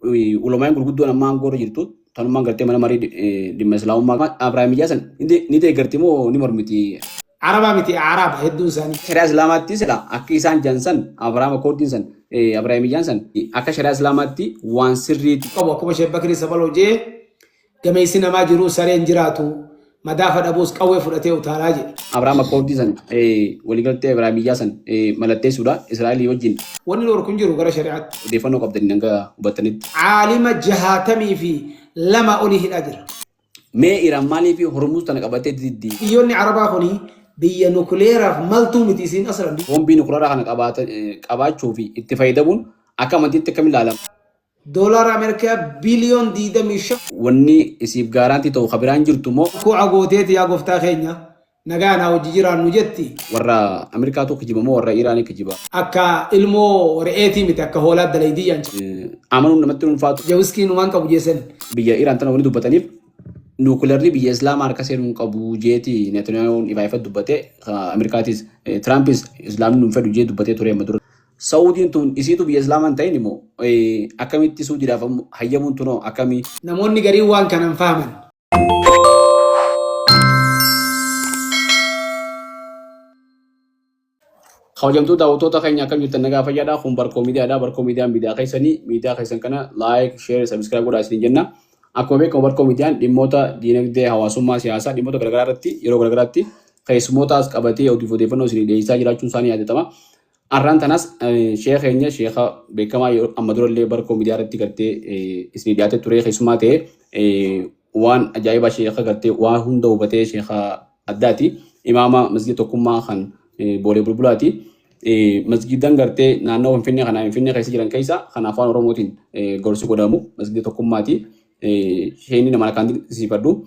Ulamaan gurguddoon amma aangoo irra jirtu tanummaan gartee mana marii dhimma islaamummaa Abrahaamiyyaa san ni deeggarti moo ni mormiti? Arabaa miti, Araaba hedduun isaanii. Shari'aa Islaamaatti sila akka isaan jedhan san Abrahaam Akoordiin san Abrahaamiyyaan san akka shari'aa Islaamaatti waan sirriiti. Qabu akkuma Sheek Bakrii Sabaloo jee, gameessi namaa jiruu sareen jiraatu madaafa dhabuus qawwee fudhatee utaalaa jedhe. Abrahaam Akoordii san, waliigaltee Abrahaamiyyaa san mallatteessuudha Israa'elii wajjin. Wanni dhorku hin jiru gara shari'aatti. Odeeffannoo qabdaniin hanga hubattanitti. Aalima 62 olii hidhaa jira. Mee Iraan maaliif Hormuz tana qabattee diddi? Biyyoonni Arabaa kuni biyya nukuleeraaf maltuu miti isiin aslan. Boombii nukularaa kana qabaachuu fi itti fayyadamuun akka amantiitti akkamiin ilaalama? Doolaara Ameerikaa biliyoon 25. Wanni isiif gaaraantii ta'u ka biraan jirtu moo? Rukuu'a gooteeti yaa gooftaa keenya nagaan haa wajji jiraannu jetti. Warra Ameerikaatu kijiba moo warra Iraanii kijiba? Akka ilmoo re'eetii miti, akka hoolaa dalaydii jaan. Amanuun namatti hin ulfaatu. Jawiskii numaan qabu jeessan. Biyya Iraan tana wanni dubbataniif nuukilarri biyya Islaamaa harka seenuu hin qabu jeeti Netanyahuun ifaa ifatti dubbate. Ameerikaatis Tiraampis Islaamni nu hin fedhu jee dubbatee ture amma dura. Saudiin tun isiitu biyya Islaamaa hin ta'in immoo akkamitti Suudiidhaaf hayyamuun tunoo akkamii? Namoonni gariin waan kana hin fahaman. Kabajamtoota daawwattoota keenya, akkam jirtan? Nagaa fayyaadha. Kun Barkoo Miidiyaadha. Barkoo Miidiyaan miidiyaa keessanii, miidiyaa keessan kana like, share, subscribe godhaa isiniin jenna. Akkuma beekamu Barkoo Miidiyaan dhimmoota diinagdee, hawaasummaa, siyaasaa, dhimmoota garaagaraa irratti yeroo garaagaraatti keessummootaas qabatee oduuf odeeffannoo isinii dhiyeessaa jiraachuun isaanii yaadatama. Har'aan tanas sheeka keenya, sheeka beekamaa amma durallee Barkoo Miidiyaa irratti gartee isinii dhiyaatee ture, keessummaa ta'e, waan ajaa'ibaa, sheeka gartee waan hunda hubatee, sheeka addaati. Imaama masjida Tokkummaa kan Boolee Bulbulaati. Masjidan gartee naannoo Finfinnee kana Finfinnee keessa jiran keessa kan afaan Oromootiin gorsi godhamu masjida Tokkummaati. Sheekni nama akkaan dinqisiifadhu.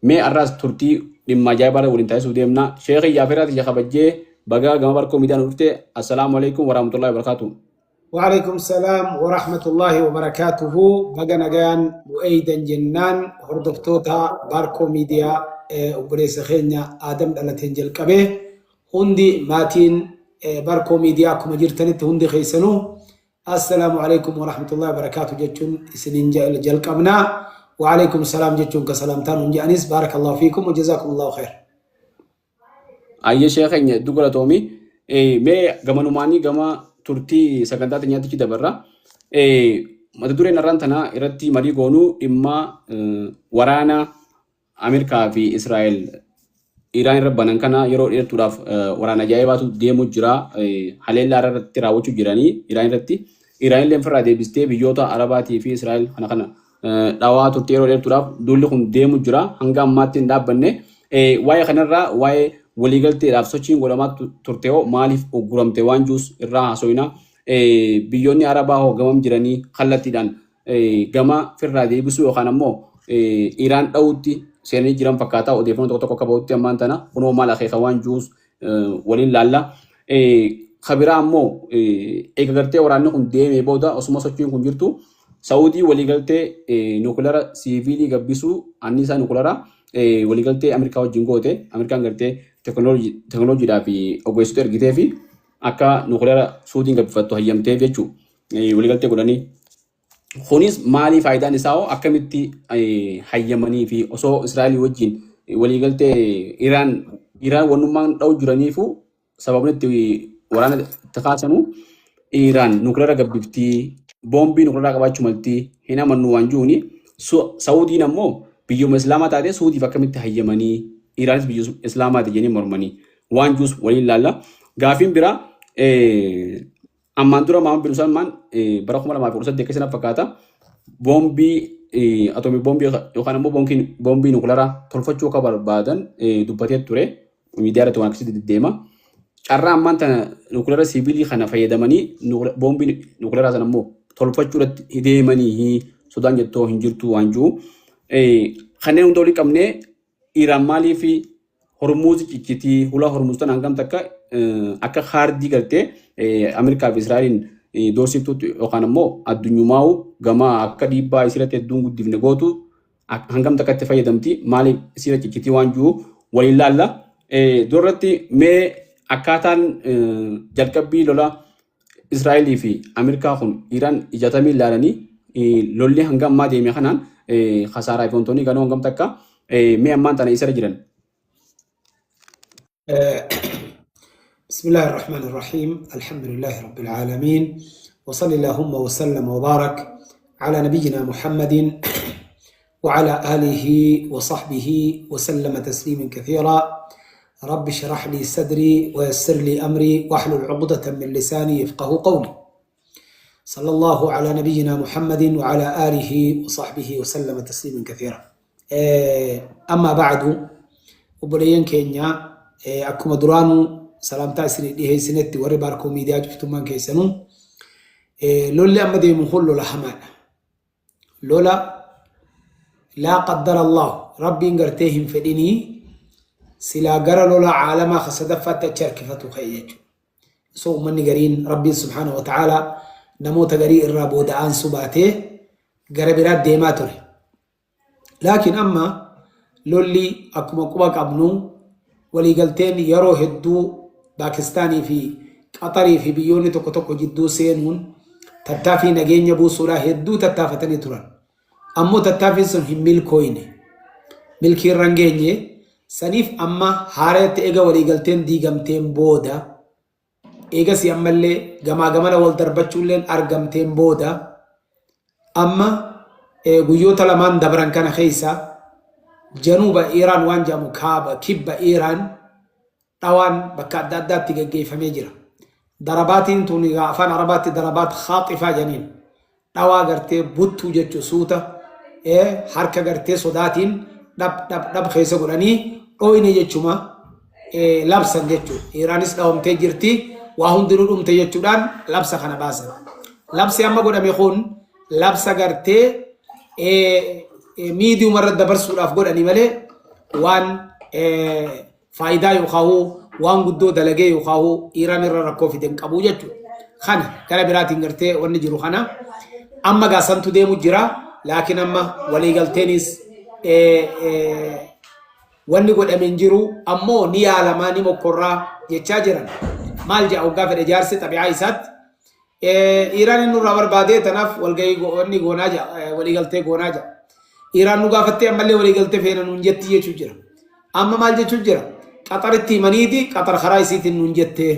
Mee har'aas turtii dhimma ajaa'ibaa waliin taasisuuf deemna. Sheekhi Yaafeeraati ya kabajjee bagaa gama Barkoo Miidiyaan dhufte. Assalaamu alaikum warahmatullahi wabarakatuh. Waalaikum salaam wa rahmatullahi wa barakaatuhu. Baga nagaan nu eeydan jennaan hordoftoota Baarkoo Miidiyaa, obboleessa keenya Aadam dhalateen jalqabee hundi maatiin Baarkoo Miidiyaa akkuma jirtanitti hundi keessanuu assalaamu alaikum wa rahmatullahi wa barakaatuhu jechuun isiniin jalqabna. Wa alaikum salaam jechuun ka salaamtaan hun jedhanis baarakallahu fiikum wa jazaakumullahu khair. Ayyee, sheekha keenya, hedduu galatoomi. Mee gamanumaanii gama turtii sagantaa teenyaatti dabarra. Mata dureen har'aan tana irratti marii goonuu dhimma waraana Ameerikaa fi Israa'el Iraan irra banan kana. Yeroo dheertuudhaaf waraana ajaa'ibaatu deemuu jira. Haleellaa irratti raawwachuu jiranii Iraan irratti. Iraan illee ofirraa deebistee biyyoota Arabaatii fi Israa'el kana kana dhawaa turte. Yeroo dheertuudhaaf duulli kun deemu jira. Hanga ammaatti hin dhaabbanne. Waa'ee kanarraa, waa'ee waliigalteedhaaf sochiin godhamaa turte hoo maaliif ugguramte waan juus irraa haasofna. Biyyoonni Arabaa hoo gamam jiranii kallattiidhaan gama firraa deebisuu yookaan ammoo Iraan dha'uutti seenanii jiran fakkaata odeeffannoo tokko tokko akka bahutti ammaan tana kunoo maal akeeka waan juus waliin laalla. Kabiraa ammoo eega gartee waraanni kun deemee booda osuma sochiin kun jirtu Saa'udii waliigaltee nukulara siiviilii gabbisuu, anniisaa nukularaa waliigaltee Ameerikaa wajjin goote. Ameerikaan gartee teekinooloojiidhaa fi ogeessota ergitee fi akka nukulara Suudiin gabbifattu hayyamteef jechuudha. Waliigaltee godhanii. Kunis maalii, faayidaan isaa hoo akkamitti hayyamanii fi osoo Israa'el wajjin waliigaltee Iraan wannummaan dha'u jiraniifu sababni itti waraana itti kaasanu Iraan nukulara gabbiftii, boombii nukularaa qabaachuu maltii hin amannu waan jiruuni. Saudiin ammoo biyyuma Islaamaa taate Suudiif akkamitti hayyamanii, Iraanis biyya Islaamaati jedhanii mormanii waan jiruus waliin laalla. Gaafiin biraa, ammaan dura Mahamad bin Salmaan bara 2018 keessa na fakkaata boombii atoomii boombii yookaan ammoo boombii nukularaa tolfachuu akka barbaadan dubbatee ture. Miidiyaa irratti waan akkasitti deddeema. Carraa ammaan tana nukulara siivilii kana fayyadamanii boombii nukularaa sana immoo tolfachuu irratti deemanii sodaan jettoo hin jirtu waan jiru. Kanneen hunda olii qabnee, Iraan maaliif Hormuuz ciccitii, hulaa Hormuuz tana hangam takka akka kaardii gartee Ameerikaa fi Israa'eliin doorsiftuutti yookaan ammoo addunyumaa'u gama akka dhiibbaa isirratti hedduun guddifne gootu hangam takka itti fayyadamti, maaliif isirra ciccitii waan jiru waliin laalla. Duratti mee akkaataan jalqabbii lola Israa'elii fi Ameerikaa kun Iraan ijatamii ilaalanii Lolli hanga ammaa deeme kanaan khasaaraa fi wantoonni ganoo hangam takka mee ammaan tana isarra jiran. بسم الله الرحمن الرحيم، الحمد لله رب العالمين، وصلى اللهم وسلم وبارك على نبينا محمد وعلى آله وصحبه وسلم تسليما كثيرا. رب اشرح لي صدري ويسر لي أمري واحلل عقدة من لساني يفقه قولي. صلى الله على نبينا محمد وعلى آله وصحبه وسلم تسليما كثيرا. أما بعد، obboleeyyan keenya, akkuma duraanuu salaamtaa isinii dhiheessinetti, warri Baarkoo Miidiyaa cuftummaan keessanuu, lolli amma deemu kun lola hamaadha. Lola laa qaddara Allah, rabbiin gartee hin fedhinii, silaa gara lola caalamaa ka sadaffaatti achi harkifatu ka'e jechuudha. So uummanni gariin rabbiin subhaanahu wa ta'aalaa namoota garii irraa booda'aansuu baatee gara biraa deemaa ture. Laakiin amma lolli akkuma quba qabnu waliigalteen yeroo hedduu Paakistaanii fi Qaxarii fi biyyoonni tokko tokko jidduu seenuun tattaaffii nageenya buusuudhaa hedduu tattaafatanii turan. Ammoo tattaaffiin sun hin milkooyne. Milkii irra hin geenye. Saniif amma haaratti eega waliigalteen diigamteen booda, eegasii ammallee gamaa gamana wal darbachuulleen argamteen booda, amma guyyoota lamaan dabran kana keessa januuba Iiraan waan jedhamu, kaaba kibba Iiraan, dhawaan bakka adda addaatti geggeeffamee jira. Darabaatiin tun egaa afaan Arabaatti darabaat khaaxifaa jedhaniin. Dhawaa gartee buttuu jechuu, suuta harka gartee sodaatiin dhab dhab dhab keessa godhanii dhooyne jechuma labsan jechuudha. Iiraanis dhawamtee jirti, waa hundinuu dhumte jechuudhaan labsa kana baasan. Labsi amma godhame kun labsa gartee miidiyuma irra dabarsuudhaaf godhanii malee waan faayidaa yookaan waan guddoo dalagee yookaan Iiraan irra rakkoo fide hin qabu jechuudha. Kana gara biraatiin gartee wanni jiru kana amma gaasantu deemu jira. Laakiin amma waliigalteenis wanni godhame hin jiru, ammoo ni yaalamaa, ni mokkorraa jechaa jiran. Maal jedha hoggaa fedhe jaarsi xabi'aa isaatti? Iiraan inni nurraa barbaadee tanaaf walgahii wanni goonaa jedha, waliigaltee goonaa jedha. Iiraan nu gaafattee ammallee waliigaltee feena nuun jetti jechuu jira. Amma maal jechuu jira? Qaxaritti himaniiti, Qaxar karaa isiitiin nuun jettee.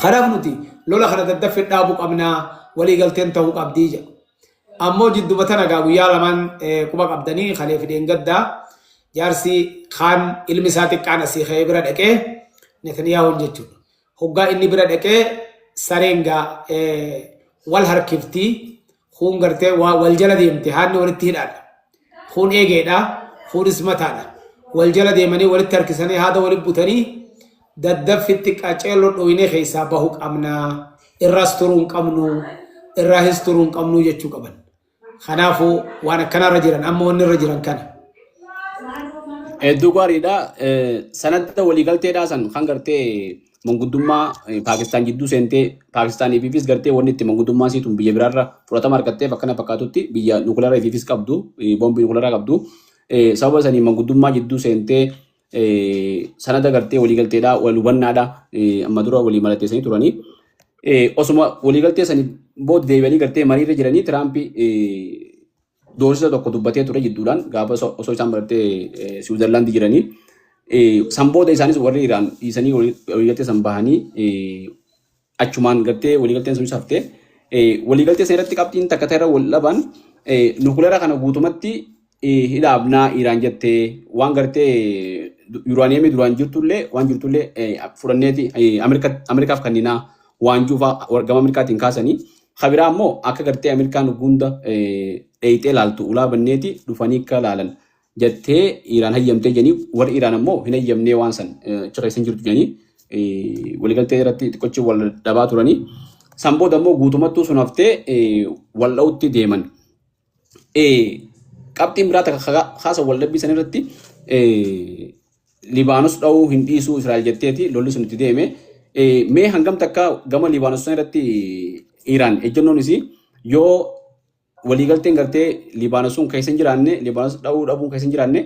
Kanaaf nuti lola kana daddaffii dhaabuu qabnaa, waliigalteen ta'uu qabdii jedha. Ammoo jidduma tana gaa guyyaa lamaan quba qabdanii kalee fideen gaddaa jaarsi kaan ilmi isaa xiqqaan asii ka'ee bira dhaqee, Netaniyaahuun jechuudha. Hoggaa inni bira dhaqee sareen gaa wal harkiftii, kuun gartee wal jala deemte, haanni walitti hidhaadha. Kuun eegeedha, kuunis mataadha. Wal jala deemanii walitti harkisanii haada walitti butanii, daddaffitti qaceelloo dhoyinee keessaa bahu qabnaa. Irraas turuu hin qabnu, irraahis turuu hin qabnu jechuu qaban. Kanaafuu waan akkanaarra jiran, amma wanni irra jiran kana. Hedduu gaariidha. Sanadda waliigalteedhaa san kan gartee manguddummaa Paakistaan jidduu seentee, Paakistaan ifiifis gartee wanni itti manguddummaa siituun biyya biraarra fudhatama argatteef akkana fakkaatutti biyya nukulara ifiifis qabdu, boombii nukularaa qabdu, sababa sanii manguddummaa jidduu seentee sanada gartee waliigalteedhaa wal hubannaadha amma dura walii mallatteessanii turanii. Osuma waliigaltee sanii booda deebi'anii gartee mariirra jiranii, Tiraampi doorsisa tokko dubbatee ture jidduudhaan gaafa osoo isaan gartee Siwiizerlaandii jiranii. San booda isaanis warri Iraan dhiisanii waliigaltee san bahanii, achumaan gartee waliigalteen sun haftee, waliigaltee san irratti qabxiin takka ta'e irra wal dhaban, nukulara kana guutumatti hidhaabnaa Iraan jettee, waan gartee yuuraaniyeemii duraan jirtullee waan jirtullee fudhanneeti Ameerikaaf kenninaa waan juufaa gama Ameerikaatiin kaasanii, kabiraa immoo akka gartee Ameerikaan hunda dheeyxee laaltu ulaa banneeti dhufanii akka laalan jettee Iraan hayyamtee jedhanii, warri Iraan ammoo hin hayyamnee, waan san achi keessa hin jirtu jedhanii waliigaltee irratti xiqqochi wal dhabaa turanii. San booda immoo guutumattuu sun haftee wal dha'utti deeman. Qabxiin biraa takka kaasa wal dhabbii san irratti, Libaanos dha'uu hin dhiisuu Israa'el jetteeti lolli sun itti deeme. Mee hangam takka gama Libaanos san irratti Iraan ejjennoon isii, yoo waliigalteen gartee Libaanos sun keessa hin jiraanne, Libaanos dha'uu dhabuun keessa hin jiraanne,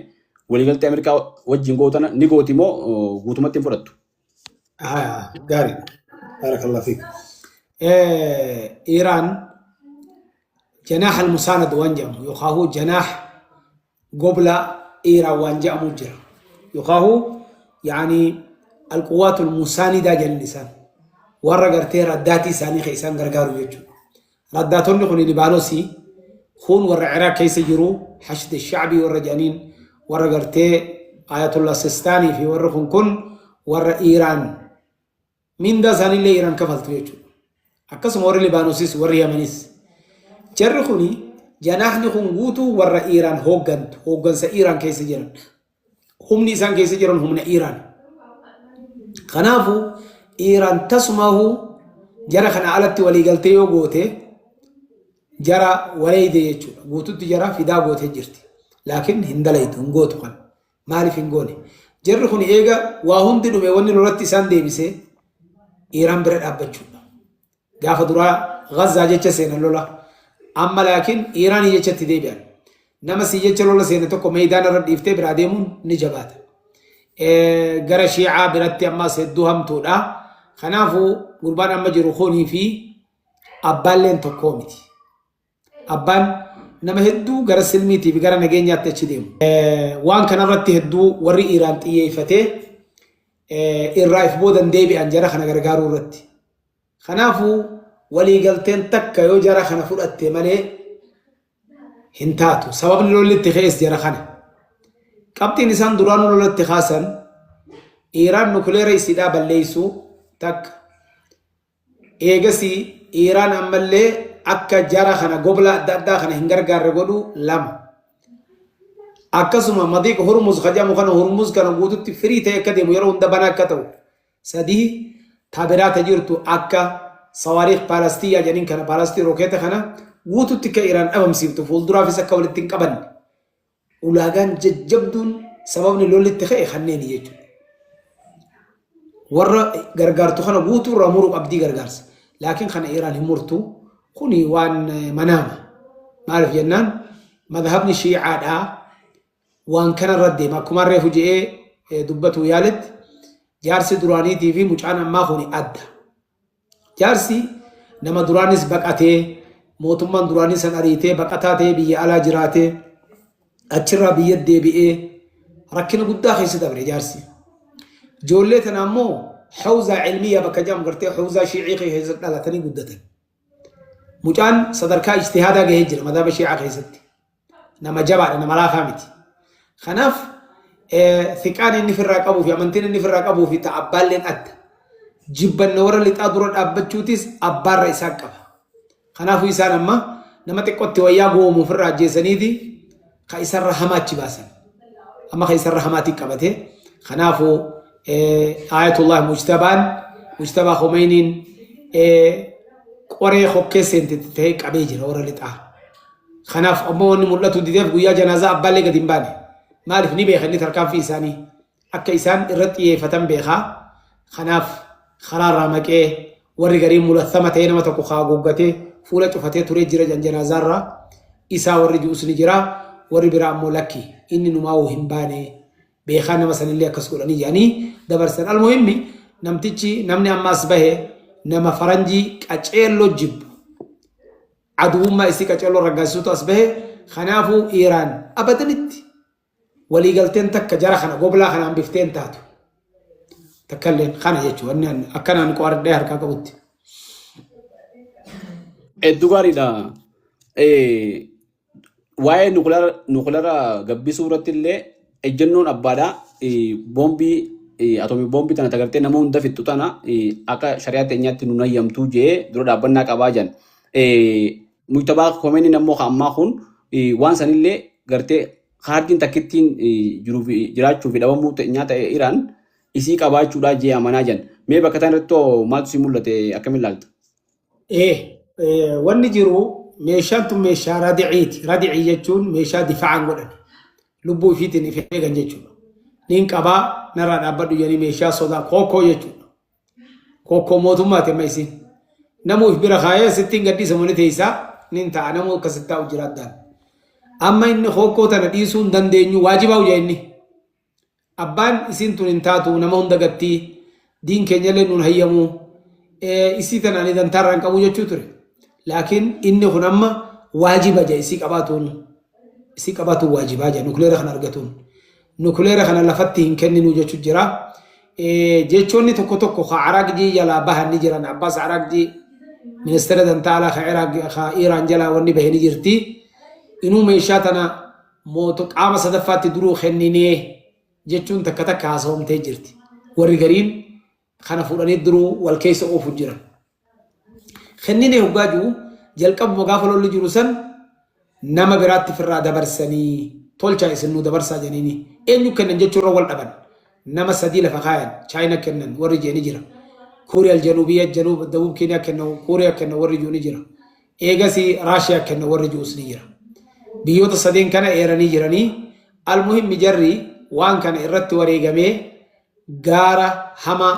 waliigaltee Ameerikaa wajjin gootana ni gooti moo guutumatti hin fudhattu? Gaarii. Barakallahu fiik. Iraan Janaah al-Musaanad waan jedhamu yookaan janaah gobla Iiraan waan jedhamu jira. Yookaan yaani al-quwwaatul musaanidaa jedhan isaan. Warra gartee raddaatii isaanii kan isaan gargaaru jechuudha. Raddaatonni kun Libaanosii, kun warra Iraaq keessa jiru, Hashd Shacbii warra jedhaniin, warra gartee Ayatollah Sistaanii fi warri kun kun warra Iiraan mindaa isaaniillee Iiraan kafaltu jechuudha. Akkasuma warri Libaanosis warri Yamanis. Jarri kuni janaahni kun guutuu warra Iiraan hooggantu, hooggansa Iiraan keessa jiran. Humni isaan keessa jiran humna Iiraan. Kanaafuu Iiraan tasumaahu jara kana alatti waliigaltee yoo goote jara wareeyde jechuudha. Guututti jara fidaa gootee jirti. Laakiin hin dalaytu, hin gootu kana. Maaliif hin goone? Jarri kun eega waa hundi dhume wanni lolatti isaan deebise Iiraan bira dhaabbachuudha. Gaafa duraa Gazzaa jecha seenan lola. Amma laakiin Iiraanii jecha itti deebi'an. Nama sii jecha lola seene tokko meeydaana irra dhiiftee biraa deemuun ni jabaata. Gara Shiicaa biratti ammas hedduu hamtuudha. Kanaafuu gurbaan amma jiru kunii fi abbaalleen tokkoo miti. Abbaan nama hedduu gara silmiitii fi gara nageenyaatti achi deemu. Waan kanarratti hedduu warri Iiraan xiyyeeffatee irraa if boodan deebi'an jara kana gargaaruu irratti. Kanaafuu waliigalteen takka yoo jara kana fudhatte malee hin taatu. Sababni lolli itti ka'es jara kana. Qabxiin isaan duraanuu lola itti kaasan Iiraan nukuleera isiidhaa balleessuu takka. Eegasii Iiraan ammallee akka jara kana gobla adda addaa kana hin gargaarre godhuu lama. Akkasuma madiiq Hurmuz ka jedhamu kana Hurmuz kana guututti firii ta'e akka deemu yeroo hunda banaa akka ta'u. Sadii ta biraa ta jirtu akka sawaariikh paalastiyyaa jedhaniin kana paalastii rookeeta kana guututti akka Iiraan dhabamsiiftu fuulduraafis akka walitti hin qabanne. Ulaagaan jajjabduun sababni lolli itti ka'e kanneeni jechuudha. Warra gargaartu kana guutuu irraa muruu qabdii gargaarsa. Laakiin kana Iiraan hin murtu. Kuni waan manaama. Maaliif jennaan madhabni shiicaadhaa waan kanarra deema. Akkuma reefu je'ee dubbatu yaaletti jaarsi duraaniitii fi mucaan ammaa kuni adda. Jaarsi nama duraanis baqatee mootummaan duraanii san ariitee baqataa ta'ee biyya alaa jiraatee achirraa biyya deebi'ee rakkina guddaa keessa dabre jaarsi. Ijoollee tana ammoo hawzaa ilmiyyaa bakka jedhamu gartee hawzaa shiicii keessa dhalatanii guddatan. Mucaan sadarkaa ijtihaadaa gahee jira madhaba shiicaa keessatti. Nama jabaadha, nama laafaa miti. Kanaaf thiqaan inni firraa qabuu fi amantiin inni firraa qabuu fi ta abbaalleen adda. Jibbanna warra lixaa dura dhaabbachuutis abbaarra isaan qaba. Kanaafuu isaan amma nama xiqqootti wayyaa goomu ofirraa ajjeesaniiti ka isarra hamaa achi baasan. Amma ka isarra hamaatiin qabate. Kanaafuu Ayatullah Mujtabaan Mujtabaa Khomeiniin qoree hokkee seente ta'ee qabee jira warra lixaa. Kanaaf ammoo wanni mul'atu dideef guyyaa janaazaa abbaallee gadi hin baane. Maaliif ni beeka inni tarkaanfii isaanii akka isaan irratti xiyyeeffatan beekaa. Kanaaf karaarraa maqee warri gariin mulathama ta'ee nama tokko kaa haguuggatee fuula cufatee turee jira jan janaazaarraa. Isaa warri ji'us ni jira. Warri biraa ammoo lakki inni numaa'uu hin baane beekaa nama sanillee akkas godhanii jedhanii dabarsan. Almuhimmi namtichi namni ammaas bahe nama faranjii qaceelloo jibbu. Aduwwummaa isii qaceelloo raggaasisuutu as bahe. Kanaafuu Iiraan abadanitti waliigalteen takka jara kana goblaa kana hambiftee hin taatu. Takkalleen kana jechuudha wanni ani akkanaan qo'adhee harkaa qabutti. Hedduu gaariidha. Waa'ee nukulara gabbisuu irratti illee ejjennoon abbaadha. Boombii atoomii boombii tana tagartee nama hunda fixxu tana akka shari'aa teenyaatti nun hayyamtuu jee dura dhaabbannaa qabaa jan. Mujtabaa Khomeiniin ammoo ka ammaa kun waan sanillee gartee kaardiin takkittiin jiruu fi jiraachuu fi dhabamuu teenyaa ta'e Iraan isii qabaachuudhaa jee amanaa jan. Mee bakka tana irratti hoo maaltu si mul'ate akkamiin ilaalta? Wanni jiru meeshaan tun meeshaa radiciiti. Radicii jechuun meeshaa difaa'an godhan. Lubbuu ifiitiin if eegan jechuudha. Niin qabaa narraa dhaabbadhu jedhanii meeshaa sodaa kookkoo jechuudha. Kookkoo mootummaati amma isiin. Namuu if bira kaayee sittiin gadhiisamu ni teessaa nin ta'a namuu akkasitti taa'u jira addaan. Amma inni kookkoo tana dhiisuu hin dandeenyu waajibaa hojja inni. Abbaan isiin tun hin taatu nama hunda gattii diin keenyallee nuun hayyamu isii tana ani dantaa irraa hin qabu jechuu ture. Laakiin inni kun amma Waajiba jedhe isii qabaatuun isii qabaatuun waajibaa jedhe nukuleera kana argatuun. Nukuleera kana lafatti hin kenninu jechu jira. Jechoonni tokko tokko ka Araaqjii jalaa bahan ni jiran. Abbaas Araaqjii ministeera dantaa alaa ka Iraaq ka Iiraan jalaa wanni bahe ni jirti. Inuu meeshaa tana mooto qaama sadaffaatti duruu kenninee jechuun takka takka haasawamtee jirti. Warri gariin kana fuudhanii duruu wal keessa oofu jiran. Kenninee hoggaa jiru jalqabuma gaafa lolli jiru san nama biraatti firraa dabarsanii tolchaa isin nu dabarsaa jedhanii eenyu kennan jechuurra wal dhaban. Nama sadii lafa kaayan Chaayina kennan warri jee ni jira. Kuuriyaa Januubiyaa Januub Dabuub Keeniyaa kennan Kuuriyaa kennan warri jiru ni jira. Eegasii Raashiyaa kennan warri jirus ni jira. Biyyoota sadeen kana eeranii jiranii almuhimmi jarri waan kana irratti wareegamee gaara hamaa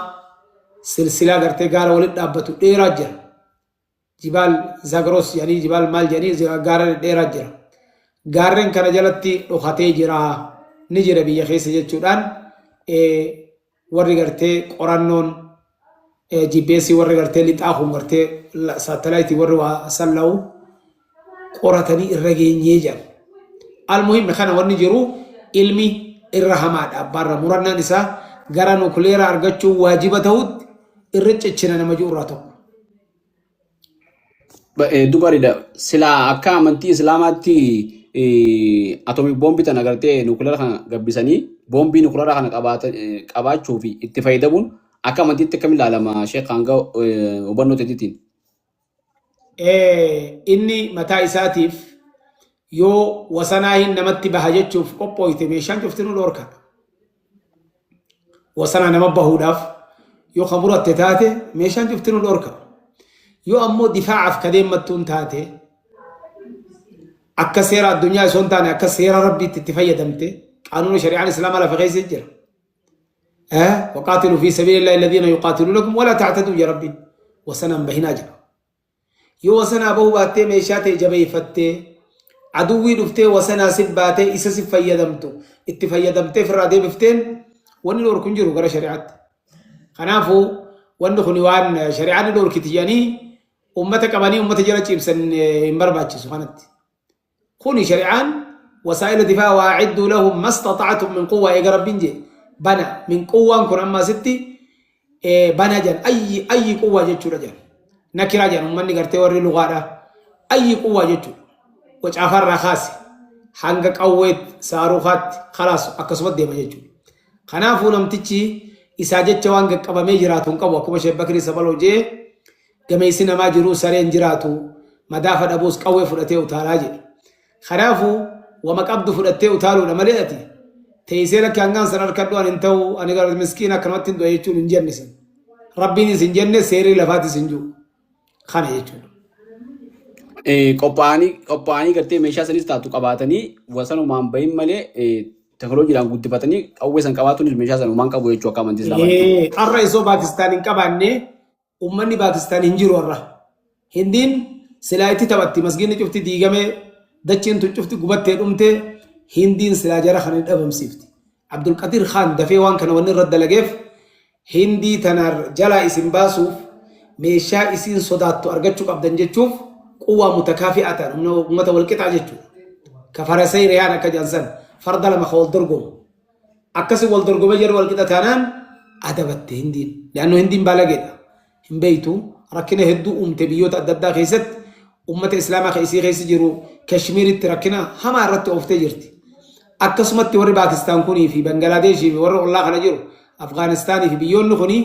silsilaa gartee gaara walitti dhaabbatu dheeraa jira. Jibaal Zagros jedhanii jibaal maal jedhanii gaara dheeraa jira. Gaarreen kana jalatti dhokatee jira ni jira biyya keessa jechuudhaan warri gartee qorannoon GPS warri gartee lixaa kun gartee saatalaayitii warri waa salla'u qoratanii irra geenyee jedhan. Almuhimmi kana wanni jiru ilmi irra hamaadha abbaarra murannaan isaa gara nukuleera argachuu waajiba ta'utti irra cichina nama jiru irraa tokko. Hedduu gaariidha. Silaa akka amantii Islaamaatti atoomik boombii tana gartee nukuleera kana gabbisanii boombii nukuleera kana qabaachuu fi itti fayyadamuun akka amantiitti akkam ilaalama Sheekh hanga hubannoo teetiitiin? Inni mataa isaatiif yoo wasanaa hin namatti baha jechuuf qophooyte meeshaan cuftinuu dhoorkadha. Wasanaa nama bahuudhaaf yoo ka muratte taate meeshaan cuftinuu dhoorka. Yoo ammoo difaacaaf ka deemmattuun taate akka seera addunyaa osoo hin taane akka seera rabbiitti itti fayyadamte qaanuuna shari'aan islaamaa lafa keessa jira. Waqaatiluu fi sabiilillahi alladhiina yuqaatiluunakum walaa ta'taduu ja rabbiin wasanaan bahinaa jedha. Yoo wasanaa bahuu baattee meeshaa tee jabeeffattee aduwwii dhuftee wasanaa si baatee isa si fayyadamtu itti fayyadamtee ofirraa deebifteen wanni dhorku hin jiru gara shari'aatti. Kanaafuu wanni kun waan shari'aan ni dhorkiti jedhanii ummata qabanii ummata jala ciibsan hin barbaachisu kanatti. Kuni shari'aan wasaa'ila difaa waa'idduu lahum mastaxa'atum min quwwaa eega rabbiin jee bana min quwwaan kun amma asitti bana jedhan ayyi ayyi quwwaa jechuudha jedhan nakiraa jedhan ummanni gartee warri lugaadha ayyi quwwaa jechuudha wacaafarraa kaase hanga qawweetti saarukaatti kalaas akkasuma deema jechuudha. Kanaafuu namtichi isaa jecha waan qaqqabamee jiraatu hin qabu akkuma Sheek Bakrii Sabaloo jee gameessi namaa jiruu sareen jiraatu madaafa dhabuus qawwee fudhatee utaalaa jedhe. Kanaafuu wama qabdu fudhattee utaaluudha malee ati teessee lakki hangaan san harkadhu ani hin ta'u ani gara miskiina akkanumatti hin du'a jechuun hin jenne san. Rabbiinis hin jenne seerri lafaatis hin jiru. Kana jechuudha. Qophaa'anii gartee meeshaa sanis taatu qabaatanii wasanumaan bahin malee teknooloojiidhaan guddifatanii qawwee san qabaatuunis meeshaa san uumaan qabu jechuu akka amantii Islaamaatti. Har'a isoo Paakistaan hin qabaanne ummanni Paakistaan hin jiru har'a. Hindiin silaa itti taphatti masgiinni cufti diigamee dachiin tun cufti gubattee dhumte Hindiin silaa jara kana dhabamsiifti. Abdulqadir Khaan dafee waan kana wanni irra dalageef Hindii tana jalaa isin baasuuf meeshaa isiin sodaattu argachuu qabdan jechuuf quwwaa mutakaafi'aa ta'an humna uummata wal qixaa jechuudha. Ka farasay riyaan akka jedhan san farda lama ka wal dorgomu. Akkasi wal dorgomee jedhu wal qixa taanaan adabatte Hindiin. Leannoo Hindiin baalageedha. Hin beektu rakkina hedduu uumte biyyoota adda addaa keessatti uummata Islaamaa ka isii keessa jiru Kashmiiritti rakkina hamaa irratti ooftee jirti. Akkasumatti warri Paakistaan kunii fi Bangaladeeshii fi warri ollaa kana jiru Afgaanistaanii fi biyyoonni kuni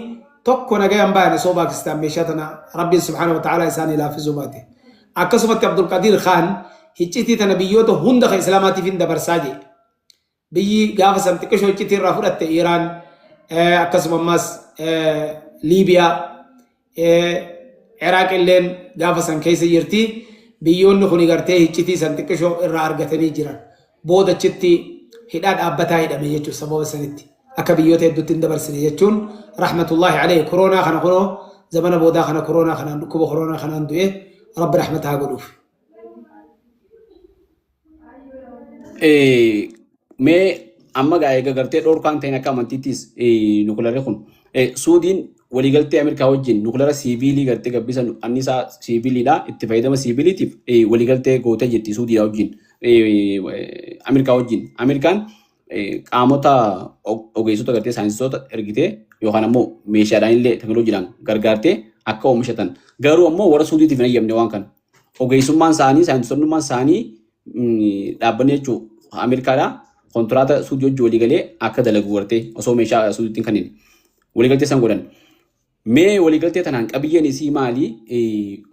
tokko nagayaan bayan osoo Paakistaan meeshaa tana Rabbiin subhaanahu wa ta'ala isaanii laaffisuu baate. Akkasumatti Abdulqadiir Khaan hiccitii tana biyyoota hunda kan Islaamaatiif hin dabarsaa jedhe. Biyyi gaafa san xiqqishoo iccitii irraa fudhatte Iraan akkasuma ammas Liibiyaa Iraaq illeen gaafa san keessa jirti. Biyyoonni kun gartee iccitii san xiqqishoo irraa argatanii jiran. Booda achitti hidhaa dhaabbataa hidhame jechuun sababa sanitti akka biyyoota hedduutti hin dabarsine jechuun rahmatullahi alayhi koronaa kana kunoo zamana boodaa kana koronaa kanaan dhukkuba koronaa kanaan du'e rabbi rahmata haa godhuuf. Mee amma gaa eega gartee dhorkaan ta'in akka amantiittis nukularri kun Suudiin Waliigaltee Ameerikaa wajjin nukulara siiviilii gartee gabbisa annisaa siiviiliidha itti fayyadama siiviiliitiif waliigaltee gootee jirti Suudiidha wajjin, Ameerikaa wajjin. Ameerikaan qaamota ogeessota gartee saayinsistoota ergitee yookaan ammoo meeshaadhaan illee teknooloojiidhaan gargaartee akka oomishatan. Garuu ammoo warra Suudiitiif hin eeyyamne waan kana. Ogeessummaan isaanii, saayintistoonnummaan isaanii, dhaabbanni jechuun Ameerikaadha kontiraata Suudii wajjin waliigalee akka dalagu gartee osoo meeshaa Suudiitti hin kennin waliigaltee san godhan. Mee waliigaltee tanaan qabiyyeen isii maali?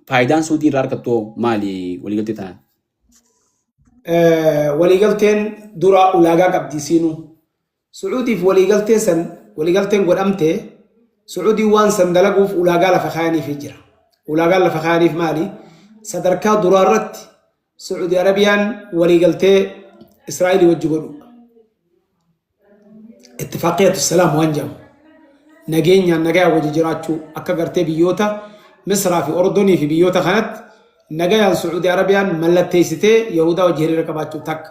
Faayidaan Suudii irraa argattu hoo maali waliigaltee tanaan? Waliigalteen dura ulaagaa qabdi isiinuu. Su'uudiif waliigaltee san waliigalteen godhamte, Su'uudiin waan san dalaguuf ulaagaa lafa kaayaniifii jira. Ulaagaan lafa kaayaniif maali? Sadarkaa duraa irratti Su'uudi Arabiyaan waliigaltee Israa'elii wajji godhu. Ittifaaqiyatu salaam waan jedhamu. Nageenyaan nagayaan wajji jiraachuu, akka gartee biyyoota Misraa fi Ordonii fi biyyoota kanatti nagayaan Su'uudi Arabiyaan mallatteessitee Yahudaa wajji hiriira qabaachuu takka.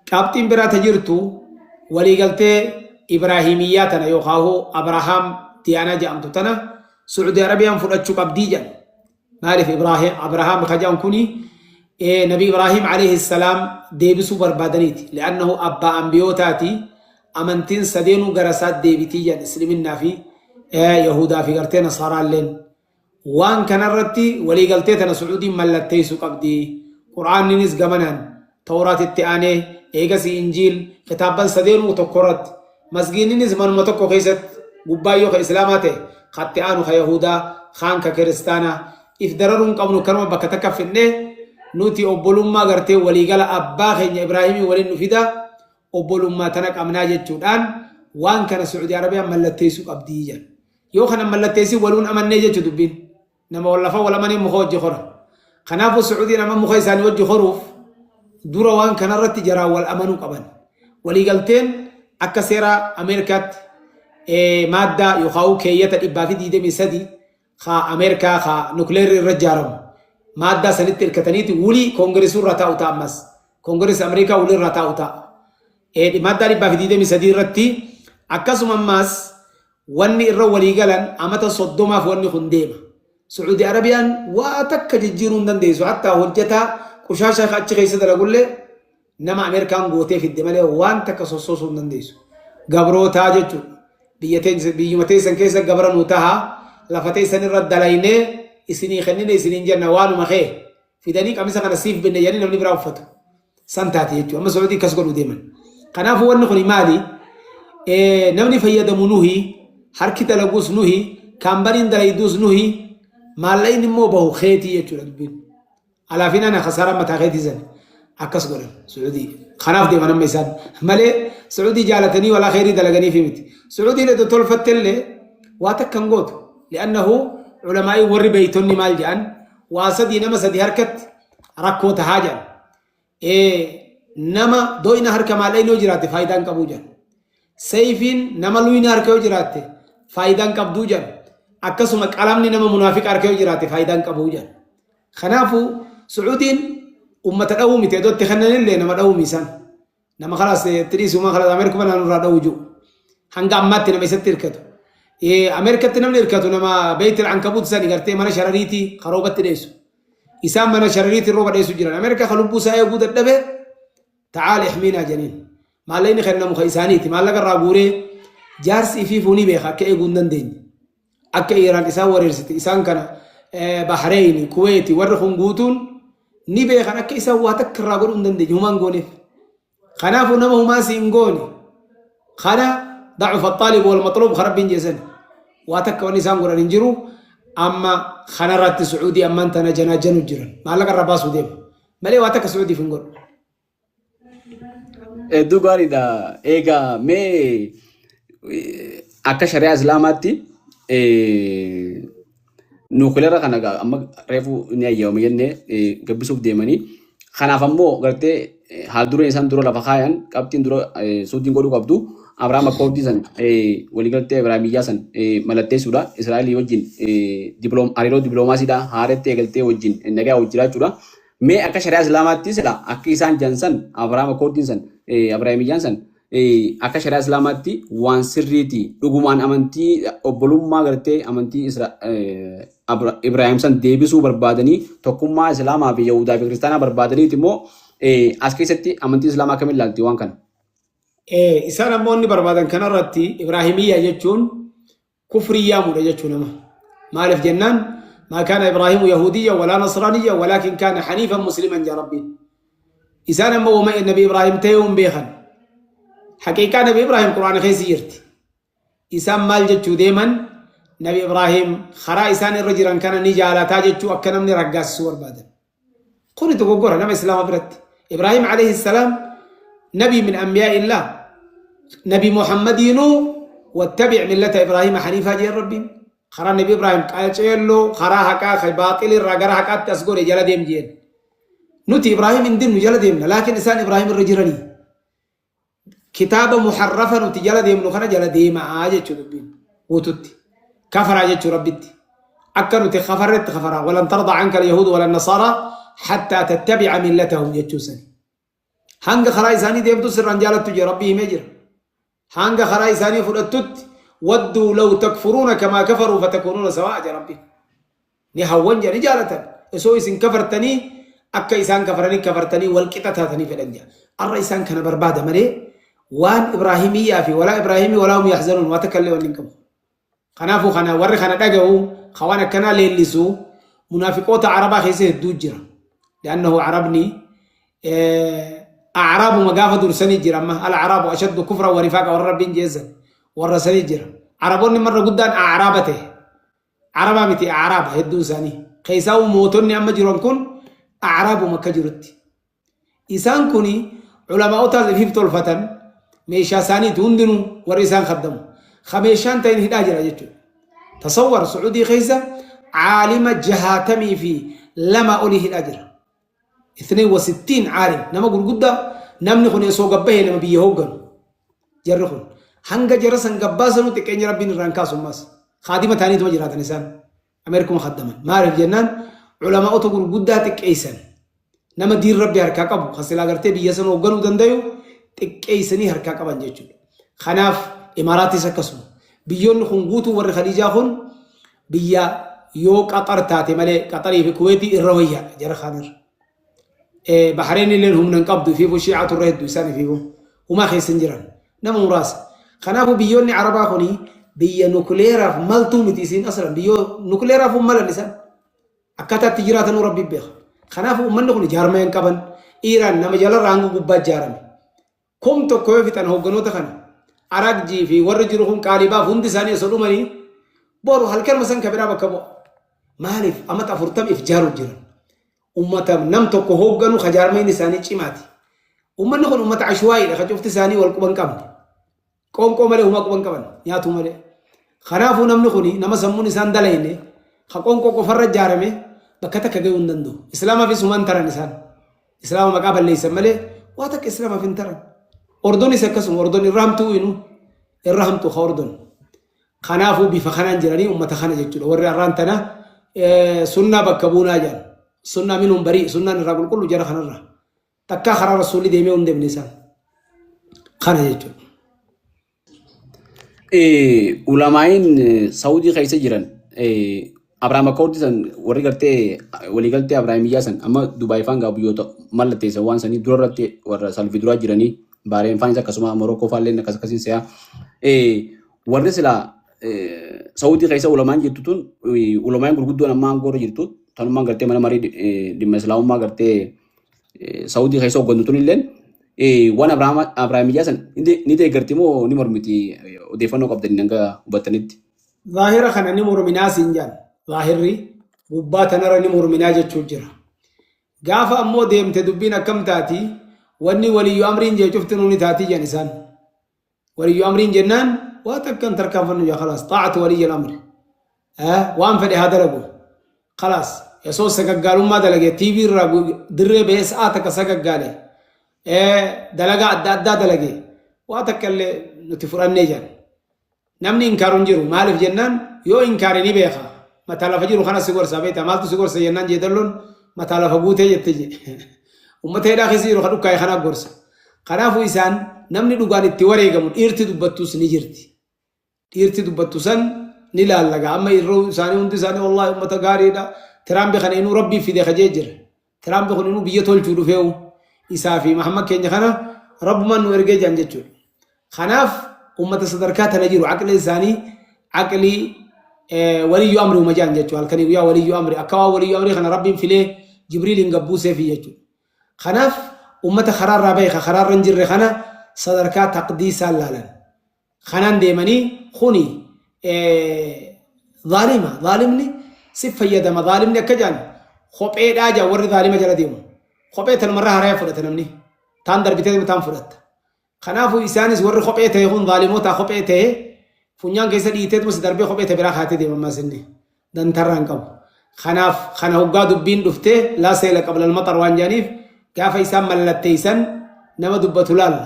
Qabxiin biraa ta jirtu waliigaltee Ibraahimiyyaa tana yookaahuu Abrahaam Diyaanaa jedhamtu tana Su'uudi Arabiyaan fudhachuu qabdii jedhan. Maaliif Ibraahim Abrahaam ka jedhan kuni Nabi Ibraahim alayhi salaam deebisuu barbaadaniiti. Li'annahu abbaa ambiyootaati. Amantiin sadeenuu gara isaa deebitii jedhan, Isliminnaa fi Yahudaa fi gartee Nasaaraalleen. Waan kanarratti waliigaltee tana Su'uudiin mallatteessuu qabdi. Qur'aanninis gamanaan Tawraatitti aanee eegasii Injiil, kitaabban sadeenuu tokkorratti. Masgiinninis manuma tokko keessatti, gubbaan yoo ka Islaamaa ta'e, katti aanu ka Yahudaa, kaan ka Kiristaanaa. If dararuu hin qabnu, kanuma bakka takka fidnee nuti obbolummaa gartee waliigala abbaa keenya Ibraahimii waliin nu fida, obbolummaa tana qabnaa jechuudhaan waan kana Su'uudii Arabiyaan mallatteessuu qabdi jedhan. Yoo kana mallatteessin waluun amannee jechu dubbiin. Nama wal lafa wal amanee muka wajji kora. Kanaafuu Su'uudiin amma muka isaanii wajji koruuf dura waan kanarratti jaraan wal amanuu qaban. Waliigalteen akka seera Ameerikaatti maaddaa yookaan keeyyata 123 ka Ameerikaa ka nukleerri irra ijaaramu maaddaa sanitti hirkataniiti wulii koongiresii irra taa'u ta'a ammas. Koongiresii Ameerikaa wulii irra taa'u ta'a. Maaddaa 123 irratti akkasuma ammas wanni irra walii galan amata 30f wanni kun deema. Su'uudi Arabiyaan waa takka jijjiiruu hin dandeessu. Hattaa hojjetaa qushaasha achi keessa dalagullee nama Ameerikaan gootee fidde malee waan takka sossoosuu hin dandeessu. Gabrootaa jechuudha. Biyya teessa, biyyuma teessan keessa gabra nu taha, lafa teessan irra dalaynee isinii kennine isiniin jenna, waanuma kee fidanii qamisa kana siif binne jedhanii namni biraa uffatu. San taate jechuudha. Amma Su'uudii akkas godhuu deeman. Kanaafuu wanni kun maali? Namni fayyadamu nuhi, harki dalaguus nuhi, kaampaniin dalayduus nuhi, maallaqni immoo bahu keetii jechuudha dubbiin. Alaafin ana kasaaraan mataa keetii san akkas godhan Su'uudii. Kanaaf deeman amma isaan malee Su'uudii jaalatanii walaa kheyrii dalaganiif miti. Su'uudiin iddoo tolfattellee waa takka hin gootu. Li'annahu ulamaa'ii warri beeytonni maal jedhan? Waa sadii nama sadi harkatti rakkoo tahaa jedhan. Nama doyna harka maallaqni yoo jiraatte faayidaa hin qabuu jedhan. Seeyfiin nama luyna harka yoo jiraatte faayidaa hin qabduu jedhan. Akkasuma qalamni nama munaafiqa harka yoo jiraatte faayidaa hin qabuu jedhan. Kanaafuu Su'uudiin ummata dhawuu miti, iddoo itti kennanillee nama dhawuu isaan. Nama kalaas itti dhiisuma kalaas Ameerikuma naannoo irraa dhawuu jiru. Hanga ammaatti nama isatti hirkatu. Ameerikatti namni hirkatu nama beeytil ankabuut sani gartee mana sharariitii karoobatti dheessu. Isaan mana sharariitii rooba dheessu jiran. Ameerikaa ka lubbuu isaa eeguu dadhabe ta'aal ihmiinaa janiin. Maallaqni kennamu ka isaaniiti. Maallaqa irraa guuree jaarsi ifiifuu ni beeka akka eeguu hin dandeenye. Akka Iiraan isaan wareersite isaan kana Bahreeyni, Kuweeti warri kun guutuun ni beekan akka isaan waa takka irraa godhuu hin dandeenye, humaan gooneef. Kanaafuu nama humaa si hin goone kana dacufa xaalib wal maxluub ka Rabbiin jeesani. Waa takka wanni isaan godhan hin jiru. Amma kanarratti Su'uudii ammaan tana janaa janu jiran. Maallaqa irraa baasuu deema. Malee waa takka Su'uudiif hin godhu. Hedduu gaariidha. Egaa mee akka shari'aa Islaamaatti nuukileera kana egaa amma reefu ni ayyamame jennee gabbisuuf deemanii. Kanaaf ammoo gartee haal dureen isaan dura lafa kaayan, qabxiin dura suudiin godhuu qabdu Abrahaam Akkoordii san, waliigaltee Ibraahimiyyaa san mallatteessuudha. Israa'elii wajjin hariiroo dippiloomaasiidha haaretti eegaltee wajjin nagaa wajjin jiraachuudha. Mee akka shari'aa Islaamaatti sila akka isaan jedhan san Abrahaam Akkoordiin san, Abrahaamiyyaan san Akka shari'aa Islaamaatti waan sirriiti. Dhugumaan amantii obbolummaa gartee amantii Ibraahim san deebisuu barbaadanii, tokkummaa Islaamaa fi Yahudaa fi Kiristaanaa barbaadaniiti immoo as keessatti amantii Islaamaa akkamiin ilaalti waan kana? Isaan ammoo inni barbaadan kanarratti Ibraahimiyyaa jechuun kufrii yaamudha jechuu nama. Maaliif jennaan, ما كان إبراهيم يهوديا ولا نصرانيا ولكن كان حنيفا مسلما يا ربي. Isaan ammoo wama Nabi Ibraahim ta'ee hin beekan. Haqiiqaa Nabi Ibraahim Quraana keessa jirti. Isaan maal jechuu deeman? Nabi Ibraahim karaa isaan irra jiran kana ni jaalataa jechuu akka namni raggaasisuu barbaadan. Kuni dogoggora nama Islaama biratti. Ibraahim عليه السلام نبي من أنبياء الله. Nabi Muhammadiinuu واتبع ملة إبراهيم حنيفا jeen Rabbiin. Karaa Nabi Ibraahim qaceelloo, karaa haqaa kan baaxil irraa gara haqaatti as godhe jala deem jeen. Nuti Ibraahim hin dinnu, jala deemna, laakiin isaan Ibraahim irra jiranii. Kitaaba muharrafa nuti jala deemnu kana jala deemaa jechuu dubbiin guututti. Kafaraa jechuu Rabbitti. Akka nuti kafarretti kafaraa. ولن ترضى عنك اليهود ولا النصارى حتى تتبع ملتهم jechuu sani. Hanga karaa isaanii deemtu sirraan jaalattu jee Rabbii himee jira. Hanga karaa isaanii fudhattutti ودوا لو تكفرون كما كفروا فتكونون سواء jee Rabbiin. Ni hawwan jee, ni jaalatan. Osoo isin kafartanii akka isaan kafaranii kafartanii wal qixa taatanii fedhan jee. Arra isaan kana barbaada malee waan Ibraahimiyyaa fi ولا إبراهيمي ولا هم يحزنون waa takka illee wanni hin qabu. Kanaafuu kana warri kana dhaga'u waan akkanaa leellisu munaafiqoota Arabaa keessa hedduu jira. لأنه Arabni أعرابuma gaafa dursanii jira, amma الأعراب أشد كفرا ونفاقا warra Rabbiin jeessan warra sanii jira. Araboonni marra guddaan Acraaba ta'e. Arabaa miti, Acraaba hedduun isaanii. Keessaa mootonni amma jiran kun Acraabuma akka jirutti. Isaan kuni culamaa'otaas ifiif tolfatan, meeshaa isaaniiti hundinuu warri isaan khaddamu. Ka meeshaan ta'in hidhaa jira jechuudha. Tasawwar, Sucuudii keessa caalima 62 olii hidhaa jira. 62 عالم nama gurguddaa, namni kun osoo gabbahee nama biyya hoogganu. Jarri kun hanga jara san gabbaasanu xiqqeenya Rabbiin irraan kaasummaas. Kaadima ta'aniituma jiraatan isaan. Ameerikuma khaddaman. Maaliif jennaan, culamaa'ota gurguddaa xiqqeessan. Nama diin Rabbi harkaa qabu kan silaa gartee biyya sana hoogganuu dandayu xiqqeessanii harkaa qaban jechuudha. Kanaaf Imaaraatis akkasuma. Biyyoonni kun guutuu warri Khaliijaa kun biyya yoo Qaxar taate malee, Qaxarii fi Kuweetii irra wayyaadha jara kaanirra. Bahareen illee humna hin qabdu, ifiifuu Shiicaatu irra hedduu, isaan ifiifuu humaa keessa hin jiran nama muraasa. Kanaafuu biyyoonni Arabaa kuni biyya nukleeraaf maltuu miti isiin aslan, biyyoo nukleeraaf malan isaan. Akkaataa itti jiraatanuu Rabbi beeka. Kanaafuu uummanni kun jaarmaya hin qaban. Iiraan nama jalarraa hanga gubbaa ijaarame. 1000 yoo fixan hoogganoota kana, Aragjii fi warri jiru kun, Qaalibaaf hundi isaanii osoo dhumanii, boru halkanuma san kabiraa bakka bu'a. Maaliif? Amata 40 if jaaruuf jiran. Uummata nam tokko hoogganu ka jaarmayni isaanii cimaati. Uummanni kun uummata ashwaayiidha, ka cufti isaanii wal quban qabne. Qoonqoo malee humaa quban qaban, nyaatu malee. Kanaafuu namni kun nama sammuun isaan dalayne, ka qoonqoo qofarra ijaarame, bakka takka gahuu hin danda'u. Islaamaafis humaan taran isaan. Islaama maqaa balleessan malee waa takka Islaamaaf hin taran. Ordonis akkasuma, Ordon irra hamtuu, inu irra hamtuu ka Ordon. Kanaafuu bifa kanaan jiranii uummata kana jechuudha. Warri har'aan tana sunnaa bakka buunaa jedhan. Sunnaa minuun barii, sunnaan irraa qulqullu jara kanarraa. Takkaa karaa Rasuulli deemee hin deemne isaan. Kana jechuudha. Ulamaa'iin Saudii keessa jiran Abrahaam Accord san, warri gartee waliigaltee Abrahaamiyyaa san amma Dubaay faan gaa biyyoota mallatteessan waan sanii dura irratti warra salfii duraa jiranii, Baareen faanis akkasuma, Morokkoo faalleen akkas akkasiin se'aa. Warri silaa Saudii keessa ulamaan jirtu tun, ulamaan gurguddoon amma aangoo irra jirtu tanummaan gartee mana marii dhimma Islaamummaa gartee Saudii keessa hooggantu tun illeen waan Abrahaamiyyaa san ni deeggarti moo ni mormiti, odeeffannoo qabdanii hanga hubattanitti? Zaahira kana ni morminaa siin jaan. Zaahirri gubbaa tanarra ni morminaa jechuu jira. Gaafa ammoo deemte dubbiin akkam taati? Wanni waliyyu amriin jee cufti ni taati jedhan isaan. Waliyyu amriin jennaan waa takka hin tarkaanfannu jaa, خلاص طاعة ولي الأمر. Waan fedhe haa dalagu. خلاص osoo sagaggaalummaa dalage, TV irraa dirree bahee sa'aa takka sagaggaale, dalagaa adda addaa dalage, waa takka illee nuti fudhannee jedhan. Namni inkaaru hin jiru. Maaliif jennaan, yoo inkaare ni beeka. Mataa lafa jiru kana si gorsa beekta. Maaltu si gorsa jennaan, jeedalloon mataa lafa guutee jette je. Uummata hidhaa keessa jiru kan dhukkaa'e kana gorsa. Kanaafuu isaan namni dhugaan itti wareegamu dhiirti dubbattus ni jirti. Dhiirti dubbattu san ni laallaga. Amma irroo isaanii hundi isaanii wallaahi ummata gaariidha. Tiraampi kana inuu rabbii fide kajee jira. Tiraampi kun inuu biyya tolchuu dhufeewu. Isaa fi Mahammad keenya kana rabbumaan nu ergee jiran jechuudha. Kanaaf ummata sadarkaa tana jiru aqli isaanii aqlii waliyyu amri uma jedhan jechuudha. Halkanii guyyaa waliyyu amri akka waan waliyyu amrii kana rabbiin filee Jibriiliin gabbuuseefi jechuudha. Kanaaf ummata karaarraa bahe ka karaarra hin jirre kana sadarkaa taqdiisaan laalan. Kanaan deemanii kuni zaalima. Zaalimni si fayyadama. Zaalimni akka jedhan kopheedhaa jedhan warri zaalima jala deemu. Kophee tanumarra haraya fudhata namni. Taan darbitee taan fudhatta. Kanaafuu isaanis warri kophee ta'e kun zaalimotaa kophee ta'e funyaan keessa dhiiteetuma si darbee kophee ta'e biraa kaatee deema ammas inni dantarraa hin qabu. Kanaaf kana hoggaa dubbiin dhuftee laa seela qablal maxar waan jedhaniif gaafa isaan mallatteessan nama dubbatu laalla.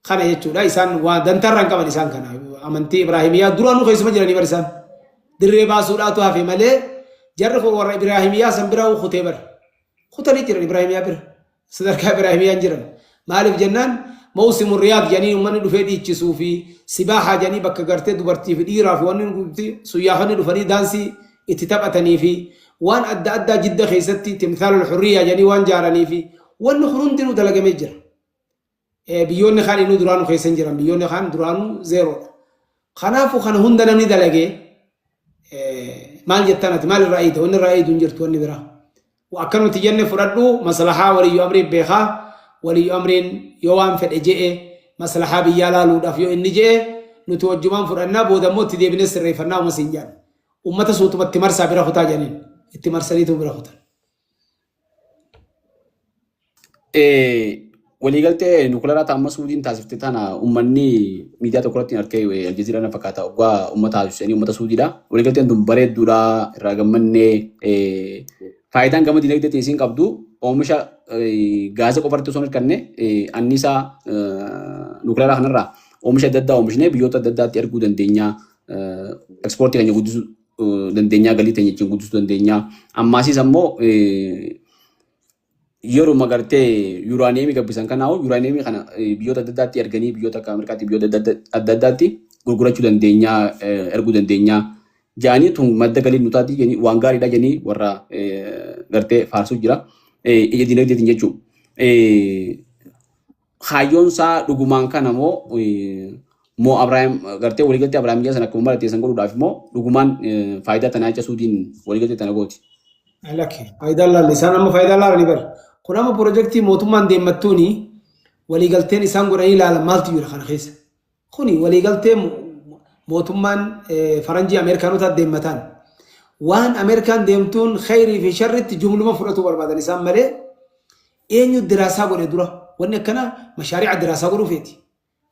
Kana jechuudha isaan waan dantarraa hin qaban isaan kana amantii Ibraahimiyaa duraanuu keessuma jiranii bar isaan dirree baasuudhaatu hafe malee jarri kun warra Ibraahimiyaa san biraa kutee bar kutanii jiran Ibraahimiyaa bira. Sadarkaa Ibraahimiyyaan jiran. Maaliif jennaan mawsimu riyaad jedhanii uummanni dhufee dhiichisuu fi sibaahaa jedhanii bakka gartee dubartii fi dhiiraa fi wanni nuti suyyaafonni dhufanii daansii itti taphatanii fi waan adda addaa jidda keessatti timthaalul hurriyaa jedhanii waan jaaranii fi wanni kun hundinuu dalagamee jira. Biyyoonni kaan inuu duraanuu keessa hin jiran biyyoonni kaan duraanuu zeeroodha. Kanaafuu kana hunda namni dalagee maal jettan ati maal irraa eeyda wanni irraa eeydu hin jirtu wanni biraa. Akka nuti jenne fudhadhu maslahaa waliyyu amriin beekaa waliyyu amriin yoo waan fedhe je'e maslahaa biyyaa laaluudhaaf yoo inni je'e nuti wajjumaan fudhannaa booda immoo itti deebinee sirreeffannaa uma siin jedhan. Ummata suutuma itti marsaa bira kutaa jedhaniin itti marsaniitu bira kutan. Waliigaltee nukularaa ta amma Suudiin taasifte tana uummanni miidiyaa tokko irratti arkee Aljazeeraa na fakkaata oggaa uummata haasofsanii uummata Suudiidha. Waliigalteen tun bareedduudha irraa gammannee faayidaan gama dinagdeetiin isiin qabdu oomisha gaaza qofa irratti osoo hin hirkanne anniisaa nukularaa kanarraa oomisha adda addaa oomishnee biyyoota adda addaatti erguu dandeenya. Ekspoortii keenya guddisuu dandeenya galii teenya ittiin guddisuu dandeenya. Ammaasiis ammoo yeruma gartee yuuraaniyeemii gabbisan kanaa'u yuuraaniyeemii kana biyyoota adda addaatti erganii biyyoota akka Ameerikaatti biyyoota adda addaatti gurgurachuu dandeenya erguu dandeenya jedhanii tun madda galii nu taati jedhanii waan gaariidha jedhanii warra gartee faarsuu jira ija dinagdeetiin jechuudha. Kaayyoon isaa dhugumaan kana moo moo Abrahaam gartee waliigaltee Abrahaam sana akkuma malatteessan godhuudhaaf immoo dhugumaan faayidaa tanaa jecha Suudiin waliigaltee tana gooti. Lakki faayidaan laalle isaan amma faayidaan laalanii bari. Kun amma pirojektii mootummaan deemmattuuni waliigalteen isaan godhanii ilaalan maaltu jira kana keessa. Kuni waliigaltee mootummaan faranjii Ameerikaanotaa deemmataan. Waan Ameerikaan deemtuun khayrii fi sharritti jumluma fudhatuu barbaadan isaan malee eenyu diraasaa godhe dura wanni akkana mashaari'a diraasaa godhuu feeti.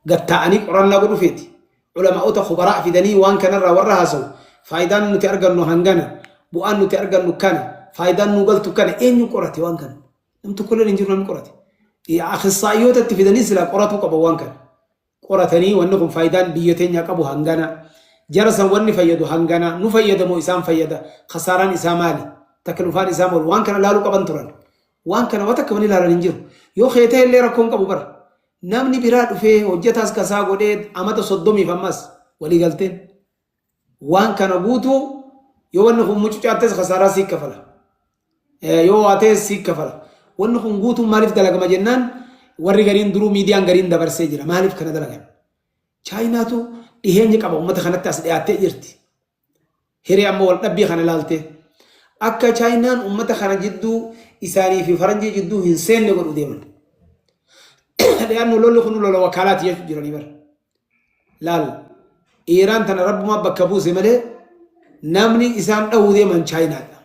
Gad taa'anii qorannaa godhuu feeti. Ulamaa'ota kubaraa fidanii waan kanarraa warra haasawu faayidaan nuti argannu hangana bu'aan nuti argannu kana faayidaan nu galtu kana eenyu qorate waan kana. Nam tokkolleen hin jiru namni qorate. Akhissaa'iyyoota itti fidanii silaa qoratuu qaba waan kana. Qoratanii wanni kun faayidaan biyya teenyaa qabu hangana. Jara san wanni fayyadu hangana. Nu fayyada moo isaan fayyada? Kasaaraan isaa maali? Taklufaan isaa maali? Waan kana laaluu qaban turan. Waan kana waan takka wanni ilaalan hin jiru. Yoo keetee illee rakkoon qabu bara. Namni biraa dhufee hojjetaas kasaa godhee amata 30f ammas walii galteen. Waan kana guutuu yoo wanni kun mucucaattes kasaaraa sii kafala. Yoo waa ta'es sii kafala. Wanni kun guutuun maaliif dalagama jennaan warri gariin duruu miidiyaan gariin dabarsee jira. Maaliif kana dalagan? Chaayinaatu dhiheenya qaba uummata kanatti as dhiyaattee jirti. Hiree amma wal dhabbii kana ilaaltee. Akka Chaayinaan uummata kana jidduu isaanii fi faranjii jidduu hin seenne godhu deeman. Dhiyaannu lolli kun lola wakaalaati jechuun jiranii bara. Laal Iiraan tana rabbumaa bakka buuse malee namni isaan dhahuu deeman Chaayinaadha.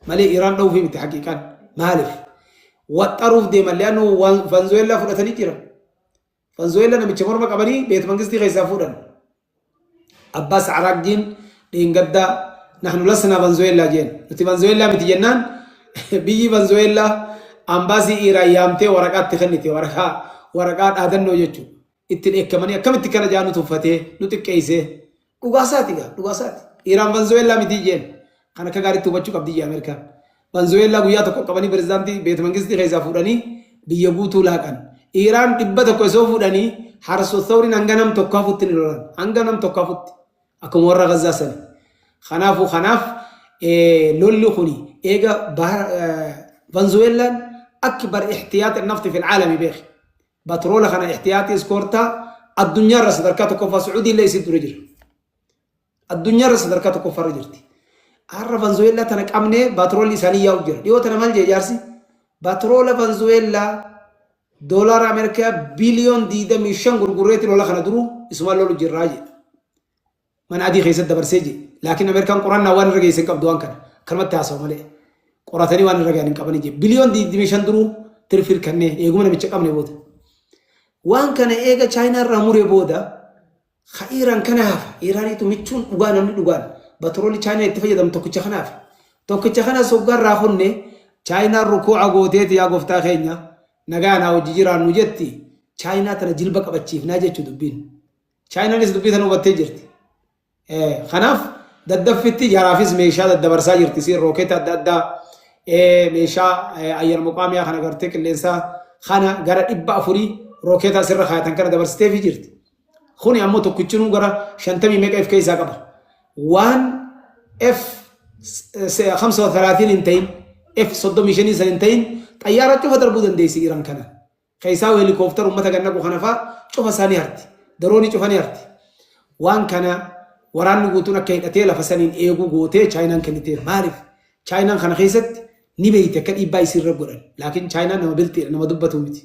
Malee Iiraan dhahuufi miti haqiiqaan. Maaliif? Waxxaruuf deeman li'annu Vanzuweellaa fudhatanii jiran. Vanzuweellaa namicha morma qabanii beet mangistii keessaa fuudhan. Abbaas Araagjiin dheengadda nahnu lasnaa Vanzuweellaa jeen. Nuti Vanzuweellaa miti jennaan biyyi Vanzuweellaa ambaasii Iiraan yaamtee waraqaatti kennite waraqaa waraqaa dhaadannoo jechuudha. Itti dheekkamanii akkamitti kana jaa nu tuffatee nu xiqqeessee dhugaa isaati gaa dhugaa isaati. Iiraan Vanzuweellaa miti jeen. Kan akka gaariitti hubachuu qabdi jee Ameerikaan. Vanzuweellaa guyyaa tokko qabanii pirezidaantii beet mangistii keessaa fuudhanii biyya guutuu laaqan. Iiraan 100 osoo fuudhanii harsu thawriin hanga nam tokko hafutti ni lolan. Hanga nam tokko hafutti. Akkuma warra Gazzaa sani. Kanaafuu kanaaf lolli kuni eega Vanzuweellaan akbar ihtiyaat nafti fil caalami beeki. Batroola kana ihtiyaatii iskoortaa addunyaarra sadarkaa tokkoffaa Sucuudii illee isii dura jira. Addunyaarra sadarkaa tokkoffaarra jirti. Har'a Vanzuweellaa tana qabnee batroolli isaanii yaa'u jira. Dhiyoo tana maal jee jaarsi? Batroola Vanzuweellaa doolaara Ameerikaa biliyoon 25 gurgurreetti lola kana duruu isumaan lolu jirraa jedhe. Mana adii keessatti dabarsee jedhe. Laakiin Ameerikaan qorannaa waan irra geesse hin qabdu waan kana. Akkanumatti haasawu malee. Qoratanii waan irra gahan hin qabanii jedhe. Biliyoon 25 duruu tirfir kennee eeguma namicha qabne booda. Waan kana eega Chaayinaa irraa muree booda Ka Iiraan kana hafa. Iiraaniitu michuun dhugaa namni dhugaan batroolli Chaayinaa itti fayyadamu tokkicha kana hafe. Tokkicha kana soggaa irraa kunne Chaayinaan rukuu'a gooteeti yaa gooftaa keenya nagaa naa wajji jiraannu jetti. Chaayinaa tana jilba qabachiifnaa jechuu dubbiin. Chaayinaanis dubbii tana hubattee jirti. Kanaaf daddaffitti jaraafis meeshaa daddabarsaa jirti. Isiin rookeeta adda addaa meeshaa ayyar muqaamiyaa kana gartee qilleensaa kana gara 400 rookeeta asirra kaayatan kana dabarsiteefii jirti. Kuni ammoo tokkichinuu gara shantamii meeqa if keessaa qaba. Waan F 35 hin ta'in F 35 san hin ta'in xayyaara cufa darbuu dandeessi Iran kana. Keessaa heelikooftar uummata gannaqu kana fa'aa cufa isaanii harti. Daroonii cufa ni harti. Waan kana waraanni guutuun akka hidhatee lafa saniin eeguu gootee Chaayinaan kenniteef. Maaliif? Chaayinaan kana keessatti ni beekti akka dhiibbaa isiirra godhan. Laakiin Chaayinaan nama bilxiidha, nama dubbatu miti.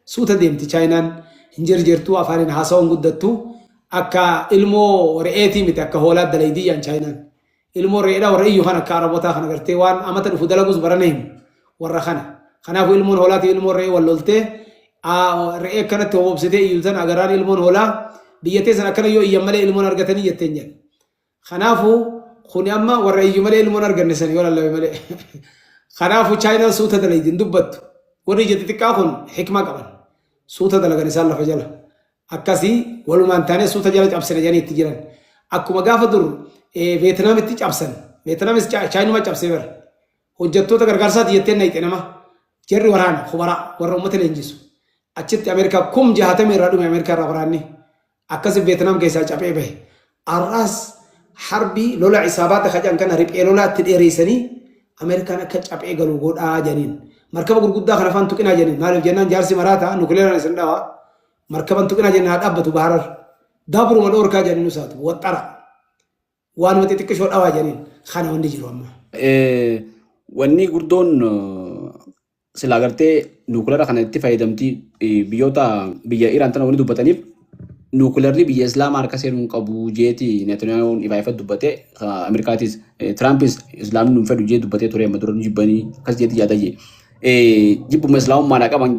Suuta deemti Chaayinaan hin jerjertu, afaaniin haasawaa hin guddattu. Akka ilmoo re'eetii miti akka hoolaa dalaydii jaan Chaayinaan. Ilmoo re'eedhaa warra iyyu kana akka Arabotaa kana gartee waan amata dhufu dalagus barana himu warra kana. Kanaafuu ilmoon hoolaatii ilmoon re'ee wal loltee re'ee akkanatti hobobsitee iyyu tan agaraan ilmoon hoolaa biyya teessan akkana yoo iyyan malee ilmoon argatanii jetteen jedhan. Kanaafuu kuni amma warra iyyu malee ilmoon arganne sani yoo lallabe malee. Kanaafuu Chaayinaan suuta dalaydi hin dubbattu. Warri ija xixiqqaa kun hikmaa qaban. Suuta dalagan isaan lafa jala. Akkasii walumaan taanee suuta jala cabsina jedhanii itti jiran. Akkuma gaafa dur Veetinaamitti cabsan. Veetinaamis Chaayinuma cabsee bara. Hojjettoota gargaarsaati jettee nayxe nama. Jarri waraana kubaraa warra uummata leenjisu. Achitti Ameerikaa 60,000 irraa dhume Ameerikaa irraa waraanni. Akkasi Veetinaam keessaa caphee bahe. Har'aas harbii lola isaabaata kacan kana riphee lolaatti dheereessanii Ameerikaan akka caphee galu godhaa jedhaniin. Markaba gurguddaa kana afaan tuqinaa jedhaniin. Maaliif jennaan jaarsi maraata nukileeraan isin dhawaa. Markaban tuqinaa jennaan haa dhaabbatu baharar. Dabruma dhoorkaa jedhaniin usaatu. Waxxara. Waanuma xixiqqishoo dhawaa jedhaniin. Kana wanni jiru amma. Wanni gurdoon silaa gartee nuukilara kana itti fayyadamti biyyoota biyya Iraan tana wanni dubbataniif nuukilarri biyya Islaamaa harka seenuu hin qabu jeeti Netanyahuun ifaa ifatti dubbate Ameerikaatis Tiraampis Islaamni nu hin fedhu jee dubbatee ture amma dura nu jibbanii akkas jeeti yaada jee. Jibbuma Islaamummaadhaa qaban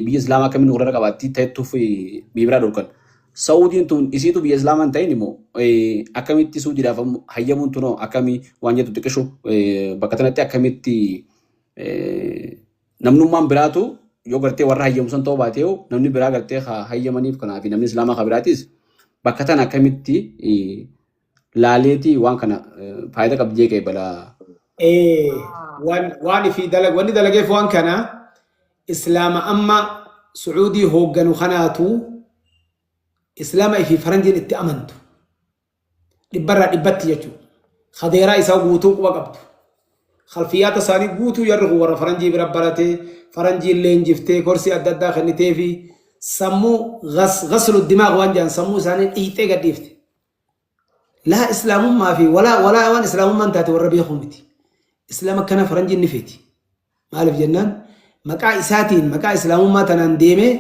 biyya Islaamaa akkamiin nuukilara qabaatti ta'ettuuf biyya biraa dhorkan. Saudiin tun isiitu biyya Islaamaa hin ta'in immoo akkamitti Suudiidhaaf hayyamuun tunoo akkamii waan jettu xiqqishu bakka tanatti akkamitti namnummaan biraatu yoo gartee warra hayyamu san ta'uu baatee namni biraa gartee hayyamaniif kanaa fi namni Islaamaa kan biraatis bakka tana akkamitti laaleetii waan kana faayidaa qabdi jee qeebala. Waan fi dalag wanni dalageef waan kana Islaama amma Sucuudii hoogganu kanaatu Islaama fi faranjiin itti amantu. Dhibbarraa dhibbatti jechuudha. Kadeeraa isaa guutuu quba qabdu. Khalfiyaata isaanii guutuu jarri kun warra faranjii bira barate, faranjiin leenjiftee, korsii adda addaa kennitee fi sammuu ghaslu dimaaq waan jedhan sammuu isaanii dhiixee gadhiifte. Laa islaamummaa fi walaa walaa waan islaamummaan taate warra beekuu miti. Islaama akkana faranjiin ni feeti. Maaliif jennaan maqaa isaatiin maqaa islaamummaa tanaan deemee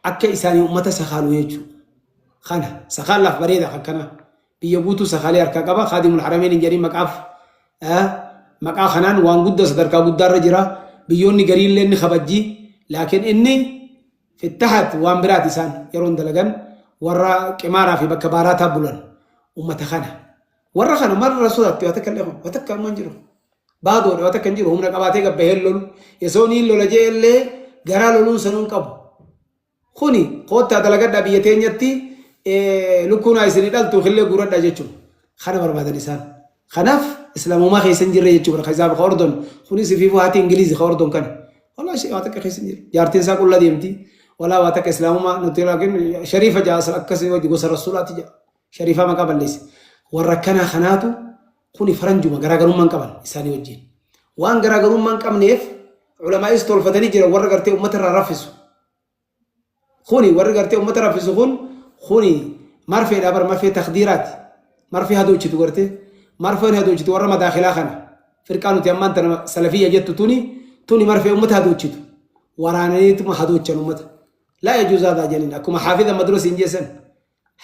akka isaanii uummata sakaalu jechuudha. Kana sakaallaaf bareeda kan kana biyya guutuu sakaalee harkaa qaba kaadimul harameen hin jedhin maqaaf maqaa kanaan waan guddaa sadarkaa guddaarra jira biyyoonni gariillee ni kabajji laakiin inni fittahat waan biraati isaan yeroon dalagan warra qimaaraa fi bakka baaraataa bulan ummata kana warra kana marra sodaatti waa takka illee waa takka ammoo hin jiru. Baadoodha waa takka hin jiru humna qabaatee gabbahee lolu yesoo niin lola jee illee garaa loluun sanuu hin qabu. Kuni koottaa dalagadhaa biyya teenyatti lukkuun haa isinii dhaltu killee guuradhaa jechuudha. Kana barbaadan isaan. Kanaaf islaamummaa keessa hin jirre jechuudha. Kan isaaf ka Ordon kunis ifiifuu haati Ingiliizi ka Ordon kana. Walaa ishee waa takka keessa hin jiru. Jaartiin isaa qulla deemti. Walaa waa takka islaamummaa nuti laakiin shariifa ja'a akkasii wajji gosa rasuulaati ja'a. Shariifaa maqaa balleesse. Warra akkanaa kanaatu kuni faranjuma garaagarummaa hin qaban isaanii wajjin. Waan garaagarummaa hin qabneef ulamaa'is tolfatanii jiran warra gartee uummata irraa raffisu. Kuni warri gartee uummata raffisu kun kuni marfeedha bar marfee takdiiraati. Marfee hadoochitu gartee marfeen hadoochitu warra madaakilaa kana. Firqaa nuti ammaan tana salafiyya jettu tuni tuni marfee uummata hadoochitu. Waraananiituma hadoochan uummata. Laa yajuuz haadhaa jedhaniin akkuma haafiza madura siin jeessan.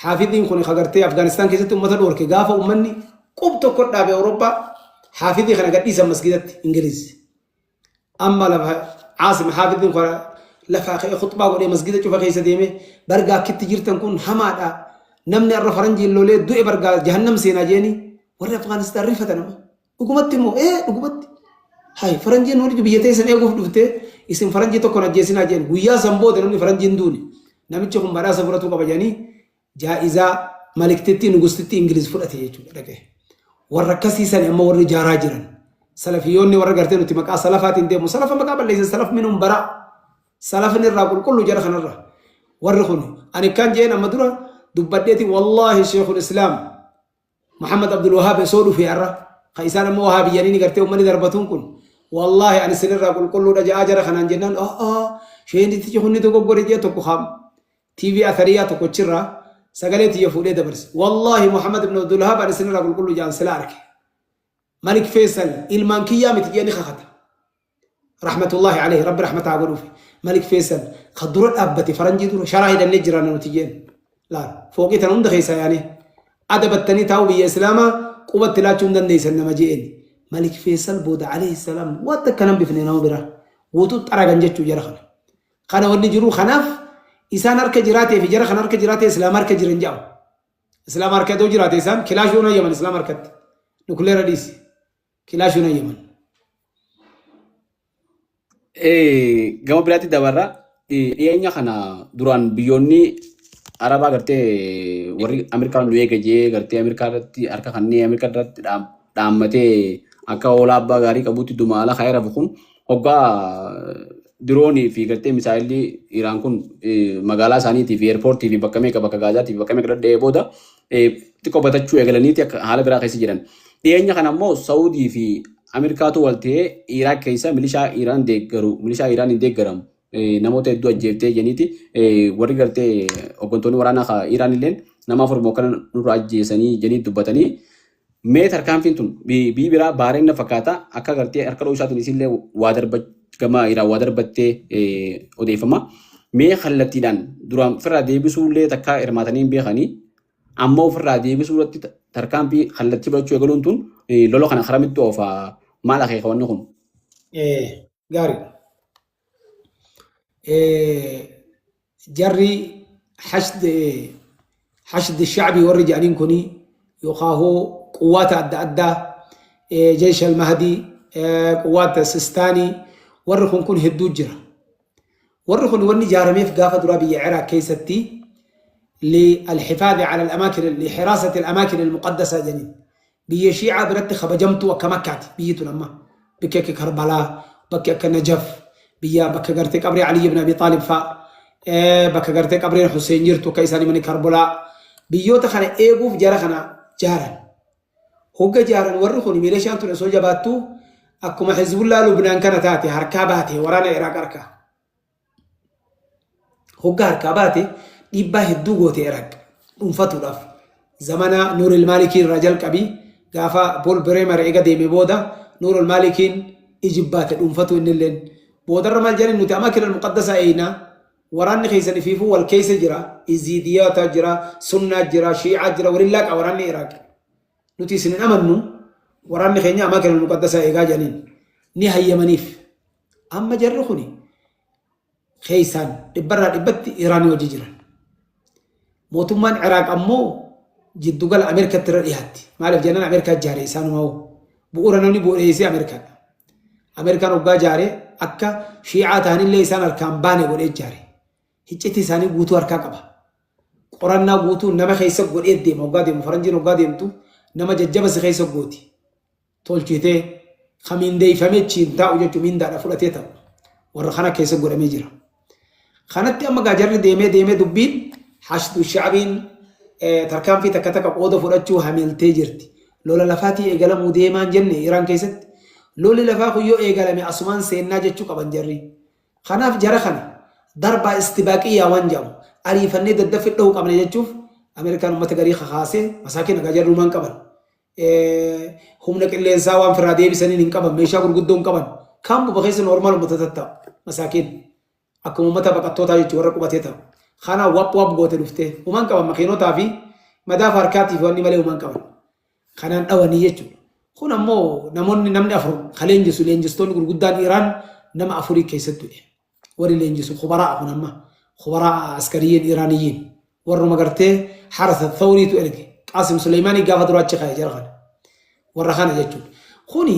Haafiziin kun kagartee Afgaanistaan keessatti uummata dhoorke gaafa uummanni qub tokko dhaabe Awurooppaa haafizii kana gadhiisan masgidatti Ingiliz. Amma lafa Aasim haafiziin kun lafaa ka'ee khutbaa godhee masgida cufa keessa deemee bargaa akkitti jirtan kun hamaadha. Namni har'a faranjiin lolee du'e bargaa jahannam seenaa jeeni warri Afgaanistaan rifatan amma. Dhugumatti immoo ee dhugumatti. Hay faranjiin warri biyya teessan eeguuf dhufte isin faranjii tokko hin ajjeesinaa jeen guyyaa san booda namni faranjiin duune namichi kun badhaasa fudhatuu qaba jedhanii jaa'izaa maliktittii nugustittii Ingiliz fudhate jechuudha dhaqee. Warra akkasii sani amma warri jaaraa jiran salafiyyoonni warra gartee nuti maqaa salafaatiin deemu salafa maqaa balleessan salaf minuun baraa salafni irraa qulqullu jara kanarra warri kun ani kan jeen amma dura dubbadheeti wallaahi sheekul islaam Muhammad Abdul Wahhaab osoo dhufee har'a kan isaan amma Wahaabiyyanii ni gartee uummanni darbatuun kun wallaahi ani isinirraa qulqulluudha ja'aa jara kanaan jennaan a'aa sheentichi kun ni dogoggore jee tokko kaam TV Athariyaa tokkochirraa sagalee tiyya fuudhee dabarse wallaahi Muhammad ibn Abdul Wahhaab ani isinirraa qulqulluu ja'an sila arke Malik Faisal ilmaan kiyyaa miti jee ni kakata. Rahmatullahi alayhi rabbi rahmata haa godhuufi. Malik Faisal ka dura dhaabbate faranjii dura sharaa hidhannee jiraanna nuti jeen. Laal fooqii tana hunda keessaa yaanee adabattanii taa'uu biyya islaamaa qubatti laachuu hin dandeessan nama jeen. Malik Faisal booda alayhi salaam waan takka nan bifne nama biraa guutuu xaragan jechuu jara kana. Kana wanni jiru kanaaf isaan harka jiraatee fi jara kana harka jiraatee islaama harka jiran jedhamu. Islaama harka yoo jiraate isaan kilaashuun hayyaman islaama harkatti. Nukleera dhiisi. Kilaashuun hayyaman. Gama biraatti dabarra dhiyeenya kana duraan biyyoonni Arabaa gartee warri Ameerikaan nu eega jee gartee Ameerikaa irratti harka kannee Ameerikaa irratti dhaammatee akka hoolaa abbaa gaarii qabutti dumaala kaa'ee rafu kun hoggaa diroonii fi gartee misaayilli Iraan kun magaalaa isaaniitii fi eerpoortii fi bakka meeqa bakka Gaazaatii fi bakka meeqa dhadha'ee booda xiqqoo batachuu eegalaniiti akka haala biraa keessa jiran. Dhiyeenya kana immoo Saawudii fi Ameerikaatu wal ta'ee Iraaq keessa milishaa Iraan deeggaru milishaa Iraan hin deeggaramu namoota hedduu ajjeeftee jeniiti warri gartee hooggantoonni waraanaa Iraan illeen nama afur immoo kana nurra ajjeesanii jeniit dubbatanii. Mee tarkaanfiin tun biyyi biraa Baareen na fakkaata akka gartee harka dhoo'uu isaatiin isillee waa darba gama Iraan waa darbattee odeeffama. Mee kallattiidhaan duraan ofirraa deebisuu illee takkaa hirmaatanii hin beekanii amma ofirraa deebisuu irratti tarkaanfii kallattii fudhachuu eegaluun tun lola kana karamitti oofa maal akeeka wanni kun? Gaarii. Jarri hashd hashd shacbii warri jedhaniin kuni yookaahuu quwwaata adda addaa jeesh al-mahdii quwwaata sistaanii warri kun kun hedduu jira. Warri kun wanni ijaarameef gaafa duraa biyya Iraaq keessatti للحفاظ على الأماكن لحراسة الأماكن المقدسة جنين Biyya Shii'aa biratti kabajamtuu akka Makkaati biyyi tun amma. Bakki akka Karbalaa, bakki akka Najaf, biyya bakka gartee qabrii Aliyyi ibn Abi Xaalib fa'a, bakka gartee qabriin Hussein jirtu akka isaan himanii Karbolaa. Biyyoota kana eeguuf jara kana jaaran. Hogga jaaran warri kun milishaan tun osoo jabaattuu akkuma Hizbullaa Lubnaan kana taate harkaa baate waraana Iraaq harkaa. Hoggaa harkaa baate dhiibbaa hedduu goote Iraaq dhuunfatuudhaaf. Zamana Nuuril Maalikii irraa jalqabi gaafa Pool Bireemer eega deeme booda Nuurul Maalikiin ijibbaate dhuunfatuu innilleen. Boodarra maal jedhani nuti amaakin al-muqaddasaa eeyna waraanni keessan ifiifuu wal keessa jira Iziidiyaata jira Sunnaa jira Shiicaa jira waliin laaqa waraanni Iraaq. Nuti isin hin amannu waraanni keenya amaakin al-muqaddasaa eegaa jedhaniin ni hayyamaniif. Amma jarri kuni keessaan dhibbarraa dhibbatti Iraanii wajji jiran. Mootummaan Iraaq ammoo jiddugala Ameerikaatti irra dhiyaatti. Maaliif jennaan Ameerikaa jaare isaanumaa hoo. Bu'uura namni bu'uureessee Ameerikaadha. Ameerikaan hoggaa jaare akka Shiicaa ta'anillee isaan harkaan baane godhee jaare. Hiccitii isaanii guutuu harkaa qaba. Qorannaa guutuu nama keessa godhee deema hoggaa deemu faranjiin hoggaa deemtu nama jajjaba si keessa gooti. Tolchitee ka mindeeffamee achiin taa'u jechuun mindaadha fudhatee ta'u warra kana keessa godhamee jira. Kanatti amma gaa jarri deemee deemee dubbiin Hashdu Sha'biin tarkaanfii takka takka qooda fudhachuu hameeltee jirti. Lola lafaatii eegalamuu deemaan jenne Iraan keessatti. Lolli lafaa kun yoo eegalame asumaan seennaa jechuu qaban jarri. Kanaaf jara kana darbaa istibaaqiyyaa waan jedhamu ariifannee daddaffi dhahuu qabna jechuuf Ameerikaan uummata garii kakaasee masaakiin nagaa jarri uumaan qaban. Humna qilleensaa waan firraa deebisaniin hin qaban, meeshaa gurguddoo hin qaban. Kaan buba keessa normaal uummata tattaa'u masaakiin. Akkuma uummata baqattootaa jechuun warra qubatee ta'u. Kana wap wap goote dhuftee uumaan qaban makiinotaa fi madaafa harkaatiif wanni malee uumaan qaban. Kanaan dhawanii jechuudha. Kun ammoo namoonni namni afur ka leenjisu, leenjistoonni gurguddaan Iraan nama afurii keessatti du'e. Warri leenjisu kubaraa kun amma kubaraa askariyyiin Iraaniyyiin warruma gartee Harasa Thawriitu erge. Qaasim Suleymaanii gaafa duraa achi kaa'e jara kana. Warra kana jechuudha. Kuni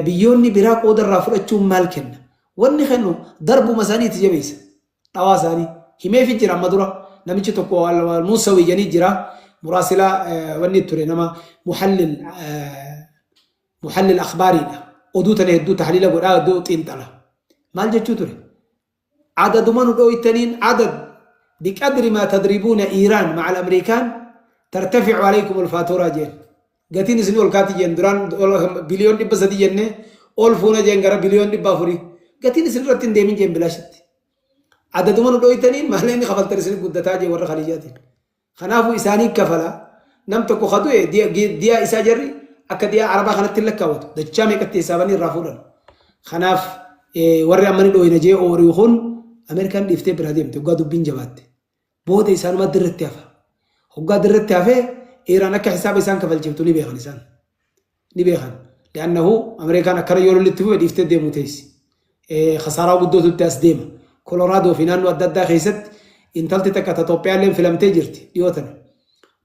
biyyoonni biraa qooda irraa fudhachuun maal kenna? Wanni kennu darbuma isaanii itti jabeessa. Dhawaa isaanii himeefi jira amma dura namichi tokko Al-Musawi jedhanii jira, muraasila wanni ture, nama muhallil akhbaariidha. Oduu tana hedduu tahliila godhaa, hedduu xiinxala. Maal jechuu ture? Adaduma nu dhooytaniin, adad biqadri maa tadribuuna Iiraan maca al-Amriikaan tartaficu alaykum al-faatuuraa jeen. Gatiin isinii ol kaati jeen. Duraan biliyoon 300 jennee ol fuuna jeen, gara biliyoon 400. Gatiin isin irratti hin deemin jeen bilaashitti. Adaduma nu dhooytaniin maallaqni kafaltan isin guddataa jee warra Khaliijaatiin. Kanaafuu isaanii kafala. Nam tokko ka du'e diyaa isaa jarri akka diyaa Arabaa kanatti hin lakkaawwatu. Dachaa meeqatti hisaabanii irraa fuudhan. Kanaaf warri amma ni dhooyna jee ooriyu kun Ameerikaan dhiiftee biraa deemte hoggaa dubbiin jabaatte. Booda isaanuma dirratti hafa. Hoggaa dirratti hafee Iraan akka hisaaba isaan kafalchiiftu ni beekan isaan. Ni beekan. Li'annahu Ameerikaan akkana yoo lolli itti fufe dhiiftee deemuu teessi. Kasaaraa guddootu itti as deema. Koloraadoo fi naannoo adda addaa keessatti intalti takka ta Itoophiyaallee filamtee jirti dhiyoo tana.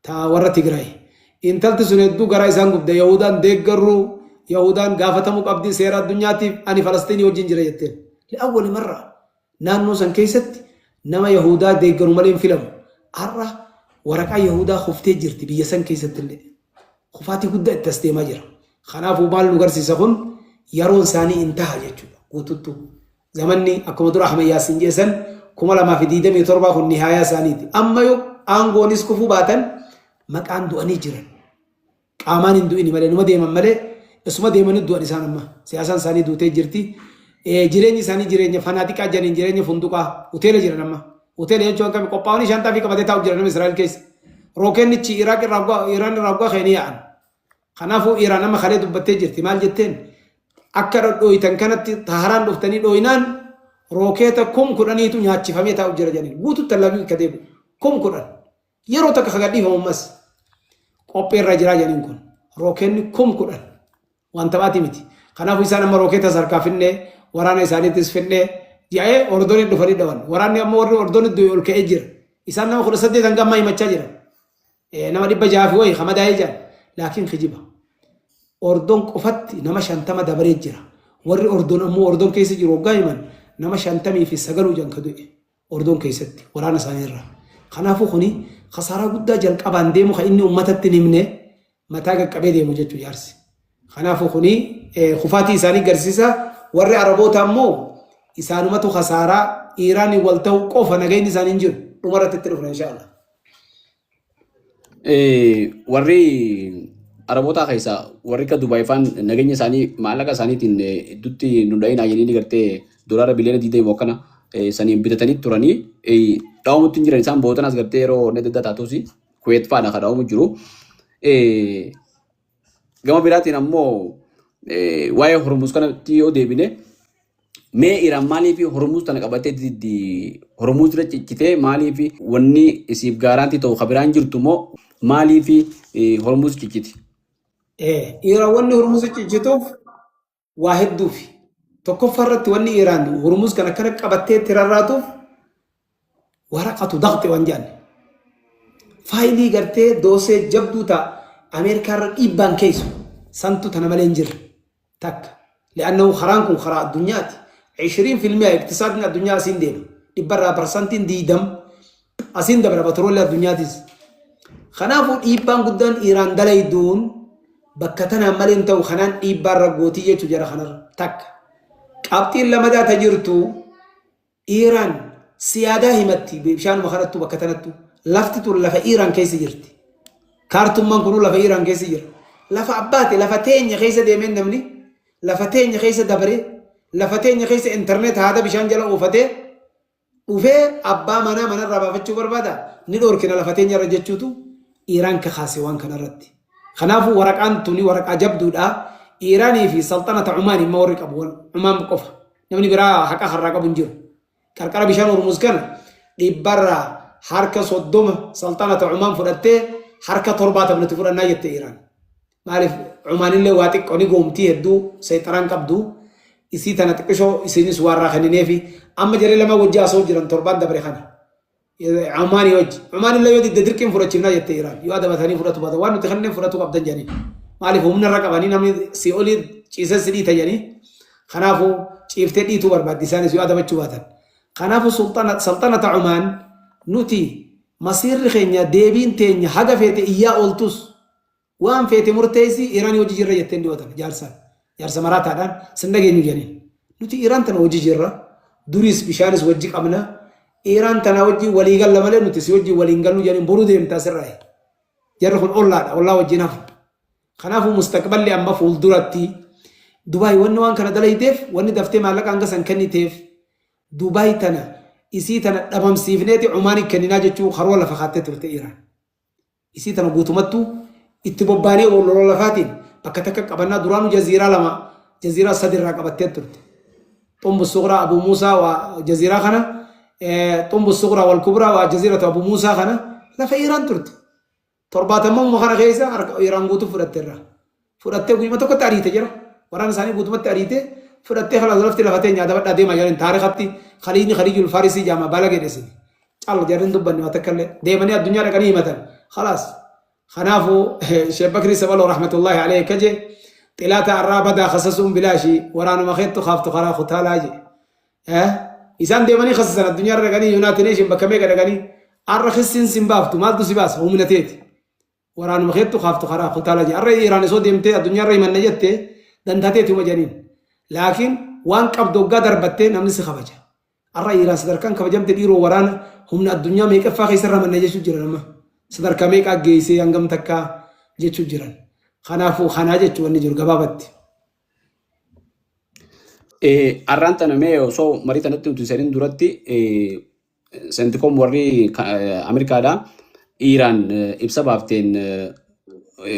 Ta warra Tigraay. Intalti sun hedduu garaa isaan gubde. Yahudaan deeggarru, Yahudaan gaafatamuu qabdi seera addunyaatiif, ani Falasxiinii wajjin jira jetteen. Li'awwali marra naannoo san keessatti nama Yahudaa deeggaru malee hin filamu. Har'a waraqaa Yahudaa kuftee jirti biyya san keessatti illee. Kufaatii guddaa itti as deemaa jira. Kanaafuu maal nu garsiisa kun? Yeroon isaanii hin taha jechuudha guututtuu. Zamanni akkuma dura Ahmad Yaasiin jeessan 2027 kun nihaayaa isaaniiti. Amma yoo aangoonis kufuu baatan maqaan du'anii jiran. Qaamaan hin du'ini malee numa deeman malee isuma deemanii du'an isaan amma. Siyaasaan isaanii duutee jirti. Jireenyi isaanii jireenya fanaatiqaa jedhaniin jireenya funduqaa hoteela jiran amma. Hoteela jechuun akkami qophaa'anii shantaa fi qabatee taa'u jira nama Israa'el keessa. Rookennichi Iraaq irraa hoggaa Iraan irraa hoggaa ka'anii yaa'an. Kanaafuu Iraan amma kalee dubbattee jirti. Maal jetteen? Akka dhodhooytan kanatti Taharaan dhuftanii dhooynaan rookeeta 10,000tu nyaachifamee taa'u jira jedhaniin. Guututti Tel Aviv ka deebi'u. 10,000. Yeroo takka ka gadhiifamu ammas qopheerra jiraa jedhaniin kun. Rookeenni 10,000 waan taphaati miti. Kanaafuu isaan amma rookeeta harkaa finnee waraana isaaniittis finnee jedhee Ordoniin dhufanii dhawan. Waraanni amma warri Ordonitti du'e ol ka'ee jira. Isaan nama 18 hanga ammaa himachaa jiran. Nama 600 fi wayi kamadaa'ee jiran. Laakiin kijiba. Ordon qofatti nama 50 dabaree jira. Warri Ordon ammoo Ordon keessa jiru hoggaa himan nama 59 jan ka du'e. Ordon keessatti waraana isaanii irraa. Kanaafuu kuni kasaaraa guddaa jalqabaan deemu kan inni uummatatti hin himne mataa qaqqabee deemu jechuu jaarsi. Kanaafuu kuni kufaatii isaanii garsiisa. Warri Araboota ammoo isaanumatu kasaaraa Iiraaniin wal ta'uu qofa nageenyi isaanii hin jiru. Dhumarratti itti dhufna inshaallah. Warri Arabootaa keessaa warri akka Dubaay faan nageenya isaanii maallaqa isaaniitiin idduutti nu dha'inaa jedhanii gartee doolaara biliyoona 20 akkana saniin bitatanii turanii dhawamutti hin jiran. Isaan bootanas gartee yeroo inni adda addaa taatus Kuweet fa'aadha kan dhawamu jiru. Gama biraatiin ammoo waa'ee Hormuz kanatti yoo deebine, mee Iraan maaliif Hormuz tana qabatee diddi? Hormuz irra ciccitee maaliif? Wanni isiif guarantee ta'u ka biraan jirtu moo maaliif Hormuz cicciti? Iraan wanni Hormuz ciccituuf waa hedduufi. Tokkoffaa irratti wanni Iraan Hormuz kana akkana qabattee itti rarraatuuf waraqatu daqxe waan jedhan. Faayilii gartee doosee jabduu ta'a Ameerikaa irra dhiibbaan keessu santu tana malee hin jirre. Takka. Li'annahu karaan kun karaa addunyaati. 20% iqtisaadni addunyaa asiin deema. Dhibbarraa 20% asiin dabra batroolli addunyaatis. Kanaafuu dhiibbaan guddaan Iraan dalayduun bakka tanaan malee hin ta'u, kanaan dhiibbaan raggootii jechuu jara kanarra. Takka. Qabxiin lamadaa ta jirtu Iraan Siyaadaa himatti bishaanuma kanattu bakka tanattu lafti tun lafa Iiraan keessa jirti. Kaartummaan kunuu lafa Iiraan keessa jira. Lafa abbaati lafa teenya keessa deemeen namni lafa teenya keessa dabaree lafa teenya keessa internet haada bishaan jala oofatee dhufee abbaa manaa manarraa baafachuu barbaada ni dhoorkina lafa teenya irra jechuutu Iiraan kakaase waan kanarratti. Kanaafuu waraqaan tuni waraqaa jabduudha. Iiraanii fi salxanata Umaan immoo warri qabu Umaan qofa. Namni biraa haqa harraa qabu hin jiru. Qarqara bishaan Hormuz kana dhibbarraa harka 30 salxanata Umaan fudhattee harka 70 nuti fudhannaa jette Iiraan. Maaliif Umaanillee waa xiqqoo ni goomtii hedduu seexaraan qabdu. Isii tana xiqqishoo isiinis waa irraa kennineefi amma jarri lama wajji haasa'u jiran torbaan dabre kana. Umaanii wajji. Umaanillee yoo didde dirqiin fudhachiifnaa jette Iiraan. Yoo adabatanii fudhatu baatan waan nuti kenneen fudhatu qabdan jedhanii. Maaliif humna irra qabanii namni si olii ciisee si dhiita jedhanii. Kanaafuu ciiftee dhiituu barbaaddi isaanis yoo adabachuu baatan. Kanaafuu salxanata Umaan nuti masiirri keenya deebiin teenya haga feete iyyaa ooltus waan feete murteessi Iiraanii hojii jirra jetteen dhiyootan jaarsaan. Jaarsa maraataadhaan sin dhageenyu jedhaniin. Nuti Iiraan tana hojii jirra. Duriis bishaanis wajji qabna. Iiraan tana wajji walii galla malee nuti si wajji waliin gallu jedhaniin boruu deemtaa sirraa. Jarri kun ollaadha. Ollaa wajjin hafu. Kanaafuu mustaqballi amma fuulduratti Dubaay wanni waan kana dalayteef wanni daftee maallaqa hanga san kenniteef Dubaay tana isii tana dhabamsiifneeti Umaanii kenninaa jechuu karoora lafa kaattee turte Iiraan. Isii tana guutumattuu itti bobbaanee lola lafaatiin bakka takka qabannaa duraanuu jaziiraa lama jaziiraa sadi irraa qabattee turte. Xumbu Suqraa Abu Muusaa waa jaziiraa kana Xumbu Suqraa wal Kubraa waa jaziiratu Abu Muusaa kana lafa Iiraan turte. Torbaatamuma kana keessa harka Iiraan guutuu fudhatte irraa. Fudhattee guyyuma tokkotti ariite jira. Waraana isaanii guutumatti ariite fudhattee kalaas lafti lafa teenya adabadhaa deemaa jedhan taarikatti khaliijni khaliijul faarisii jaama baala gedhesin. Cal jarri dubbanne waa takka illee deemanii addunyaa dhaqanii himatan. Kalaas kanaafuu Sheekh Bakrii Sabaloo rahmatullahi alayhi kaje xilaata arraa badaa khasasuun bilaashi waraanuma keettu kaaftu karaa kutaalaa je. Isaan deemanii khasisan addunyaa irra dhaqanii United Nation bakka meeqa dhaqanii arra khissiin sin baaftu maaltu si baasa humna teeti. Waraanuma keettu kaaftu karaa kutaala jee. Arra Iiraan osoo deemtee addunyaa irra himanna jette dantaa teetuma jedhaniin. Laakiin waan qabdu hoggaa darbattee namni si kabaja. Arra Iiraan sadarkaan kabajamte dhiiroo waraana humna addunyaa meeqaffaa keessa ramanna jechuu jiran amma. Sadarkaa meeqaa geessee hangam takkaa jechuu jiran. Kanaafuu kanaa jechuu wanni jiru gabaabatti. Arraan tana mee osoo marii tanatti nuti seenin duratti Sentikoom warri Ameerikaadhaa Iiraan ibsa baafteen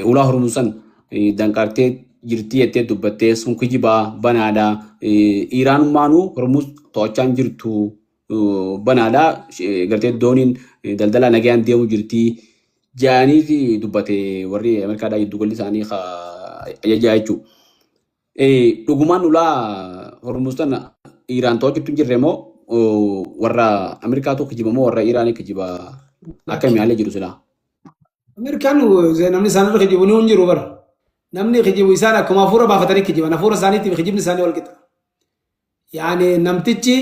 ulaa Hormuz san danqartee jirtii jettee dubbattee sun kijibaa banaadha. Iiraanummaanuu Hormuz to'achaa hin jirtu banaadha. Gartee dooniin daldala nagayaan deemu jirtii jedhaniiti dubbate warri Ameerikaadhaa giddugalli isaanii ajajaa jechuudha. Dhugumaan ulaa Hormuz tana Iiraan to'achuutti hin jirre moo warra Ameerikaatu kijiba moo warra Iiraanii kijiba akkami haalli jiru silaa? Ameerikaan namni isaan irra kijibu ni hin jiru bara. Namni kijibu isaan akkuma hafuura baafatanii kijiban. Hafuura isaaniitiif kijibni isaanii wal qixa. Yaani namtichi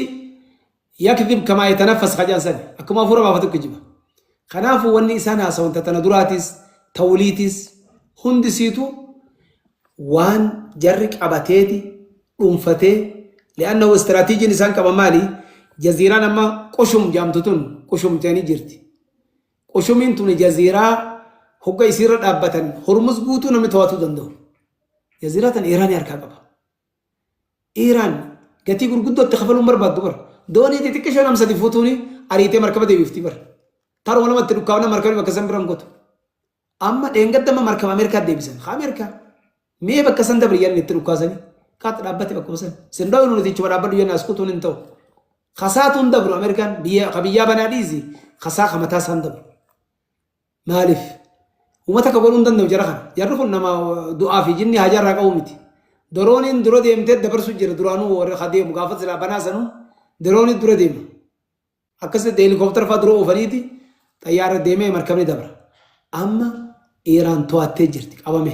yakdib kamaa yatanaffas kajaan sani akkuma hafuura baafatu kijiba. Kanaafuu wanni isaan haasawan ta tana duraatis tawliitis hundi siitu waan jarri qabateeti dhuunfatee li'annahu istiraatiijiin isaan qaban maali? Jaziiraan amma qushum jaamtu tun qushum jedhanii jirti. Qushumiin tun jaziiraa hogga isiirra dhaabbatan Hormuz guutuu namni to'atuu danda'u. Jaziiraa tan Iiraanii harkaa qaba. Iiraan gatii gurguddoo itti kafaluun barbaaddu bara. Doonii xixiqqishoo nam sadi fuutuuni ariitee markaba deebifti bara. Taruma lamatti dhukkaafna markabni bakka san biran gotu. Amma dheengadda amma markaba Ameerikaa deebisan. Ka Ameerikaa. Mee bakka san dabri yanni itti dhukkaasanii. Kaatti dhaabbate bakkuma san. Sin dhooynu nuti ichuma dhaabbadhu jenna as kutuun hin ta'u. Kasaatuun dabru Ameerikaan biyya ka biyyaa banaa dhiisi kasaa ka mataa isaan dabru. Maaliif? Uummata akka godhuu hin danda'u jara kana. Jarri kun nama du'aa fi jinni haajaa irraa qabu miti. Dorooniin dura deemtee dabarsu jira duraanuu warri ka deemu gaafa silaa banaa sanuu dorooniin dura deema. Akkasitti heelikooptara fa'aa dura oofaniiti xayyaara deemee markabni dabra. Amma Iiraan to'attee jirti qabame.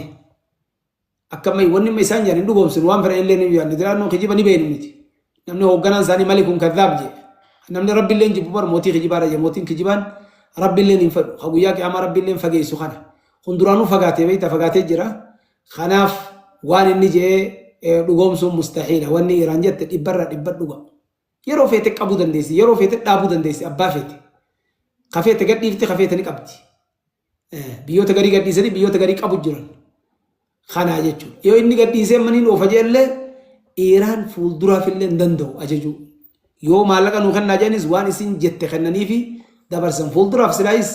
Akka amma wanni amma isaan jedhan hin dhugoomsinu waan fedhan illee ni yaadne jiraannu kijiba ni beeknu miti. Namni hoogganaan isaanii malikun kadhaab jedhe. Namni rabbi illee jibbu bar mootii kijibaadha jedhe mootiin kijibaan rabbi illee hin fedhu. Ka guyyaa qiyaamaa rabbi illee fageessu kana. Kun duraanuu fagaatee beekta fagaatee jira. Kanaaf waan inni jedhee dhugoomsuun mustahiila. Wanni Iiraan jette dhibbarraa dhibba dhuga. Yeroo feete qabuu dandeessi, yeroo feete dhaabuu dandeessi, abbaa feete. Ka feete gadhiifti, ka feete ni qabdi. Biyyoota garii gadhiisanii biyyoota garii qabu jiran. Kanaa jechuudha. Yoo inni gadhiisee maniin oofa jeellee Iiraan fuulduraaf illee hin danda'u ajajuu. Yoo maallaqa nuu kennaa jedhanis waan isin jette kennaniifi dabarsan. Fuulduraaf silaayis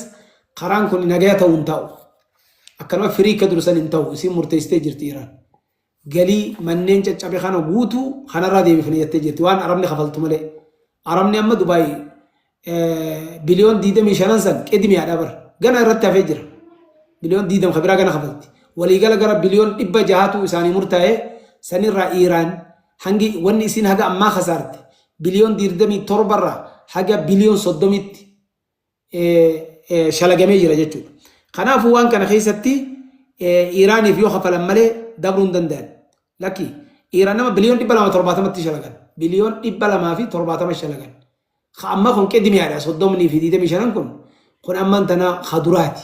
karaan kun nagaya ta'uu hin ta'u. Akkanuma firii akka dursan hin ta'u. Isin murteessitee jirti Iiraan. Galii manneen caccabe kana guutuu kanarraa deebifne jettee jirti. Waan Arabni kafaltu malee. Arabni amma Dubaay biliyoon 25 san qidmiyaadha bara. Gana irratti hafee jira. Biliyoon 20 kabiraa gana kafalti. Waliigala gara biliyoon 600tu isaanii murtaa'e sanirraa Iiraan hangi wanni isiin haga ammaa kasaarte biliyoon 27 irraa haga biliyoon 30tti shalagamee jira jechuudha. Kanaafuu waan kana keessatti Iiraaniif yoo kafalan malee dabruu hin danda'an. Lakki Iiraan nama biliyoon 270tti shalagan. Biliyoon 270 shalagan. Ka amma kun qidmiyaadha 30 fi 25 kun kun ammaan tana ka duraati.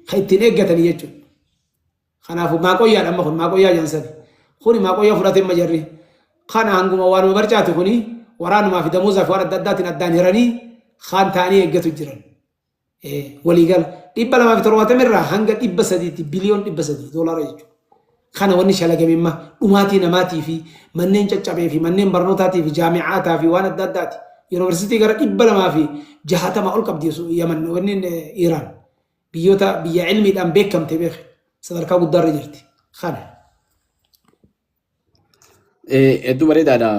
Ka ittiin eeggatanii jechuudha. Kanaafuu maaqoyyaadha amma kun maaqoyyaa jansani. Kuni maaqoyyaa fudhatee amma jarri. Kana hanguma waanuma barcaati kuni waraanumaa fi damoozaa fi waan adda addaatiin addaan hiranii kaan ta'anii eeggatu jiran. Waliigala 270 irraa hanga 300tti biliyoon 300 doolaara jechuudha. Kana wanni shalagame imma dhumaatii namaatii fi manneen caccabee fi manneen barnootaatii fi jaami'aataa fi waan adda addaati. Yuunivarsiitii gara 260 ol qabdi Yaman wanni Iiraan. Biyyoota biyya ilmiidhaan beekamte beeke sadarkaa guddaarra jirti. Kana. Hedduu bareedaadha.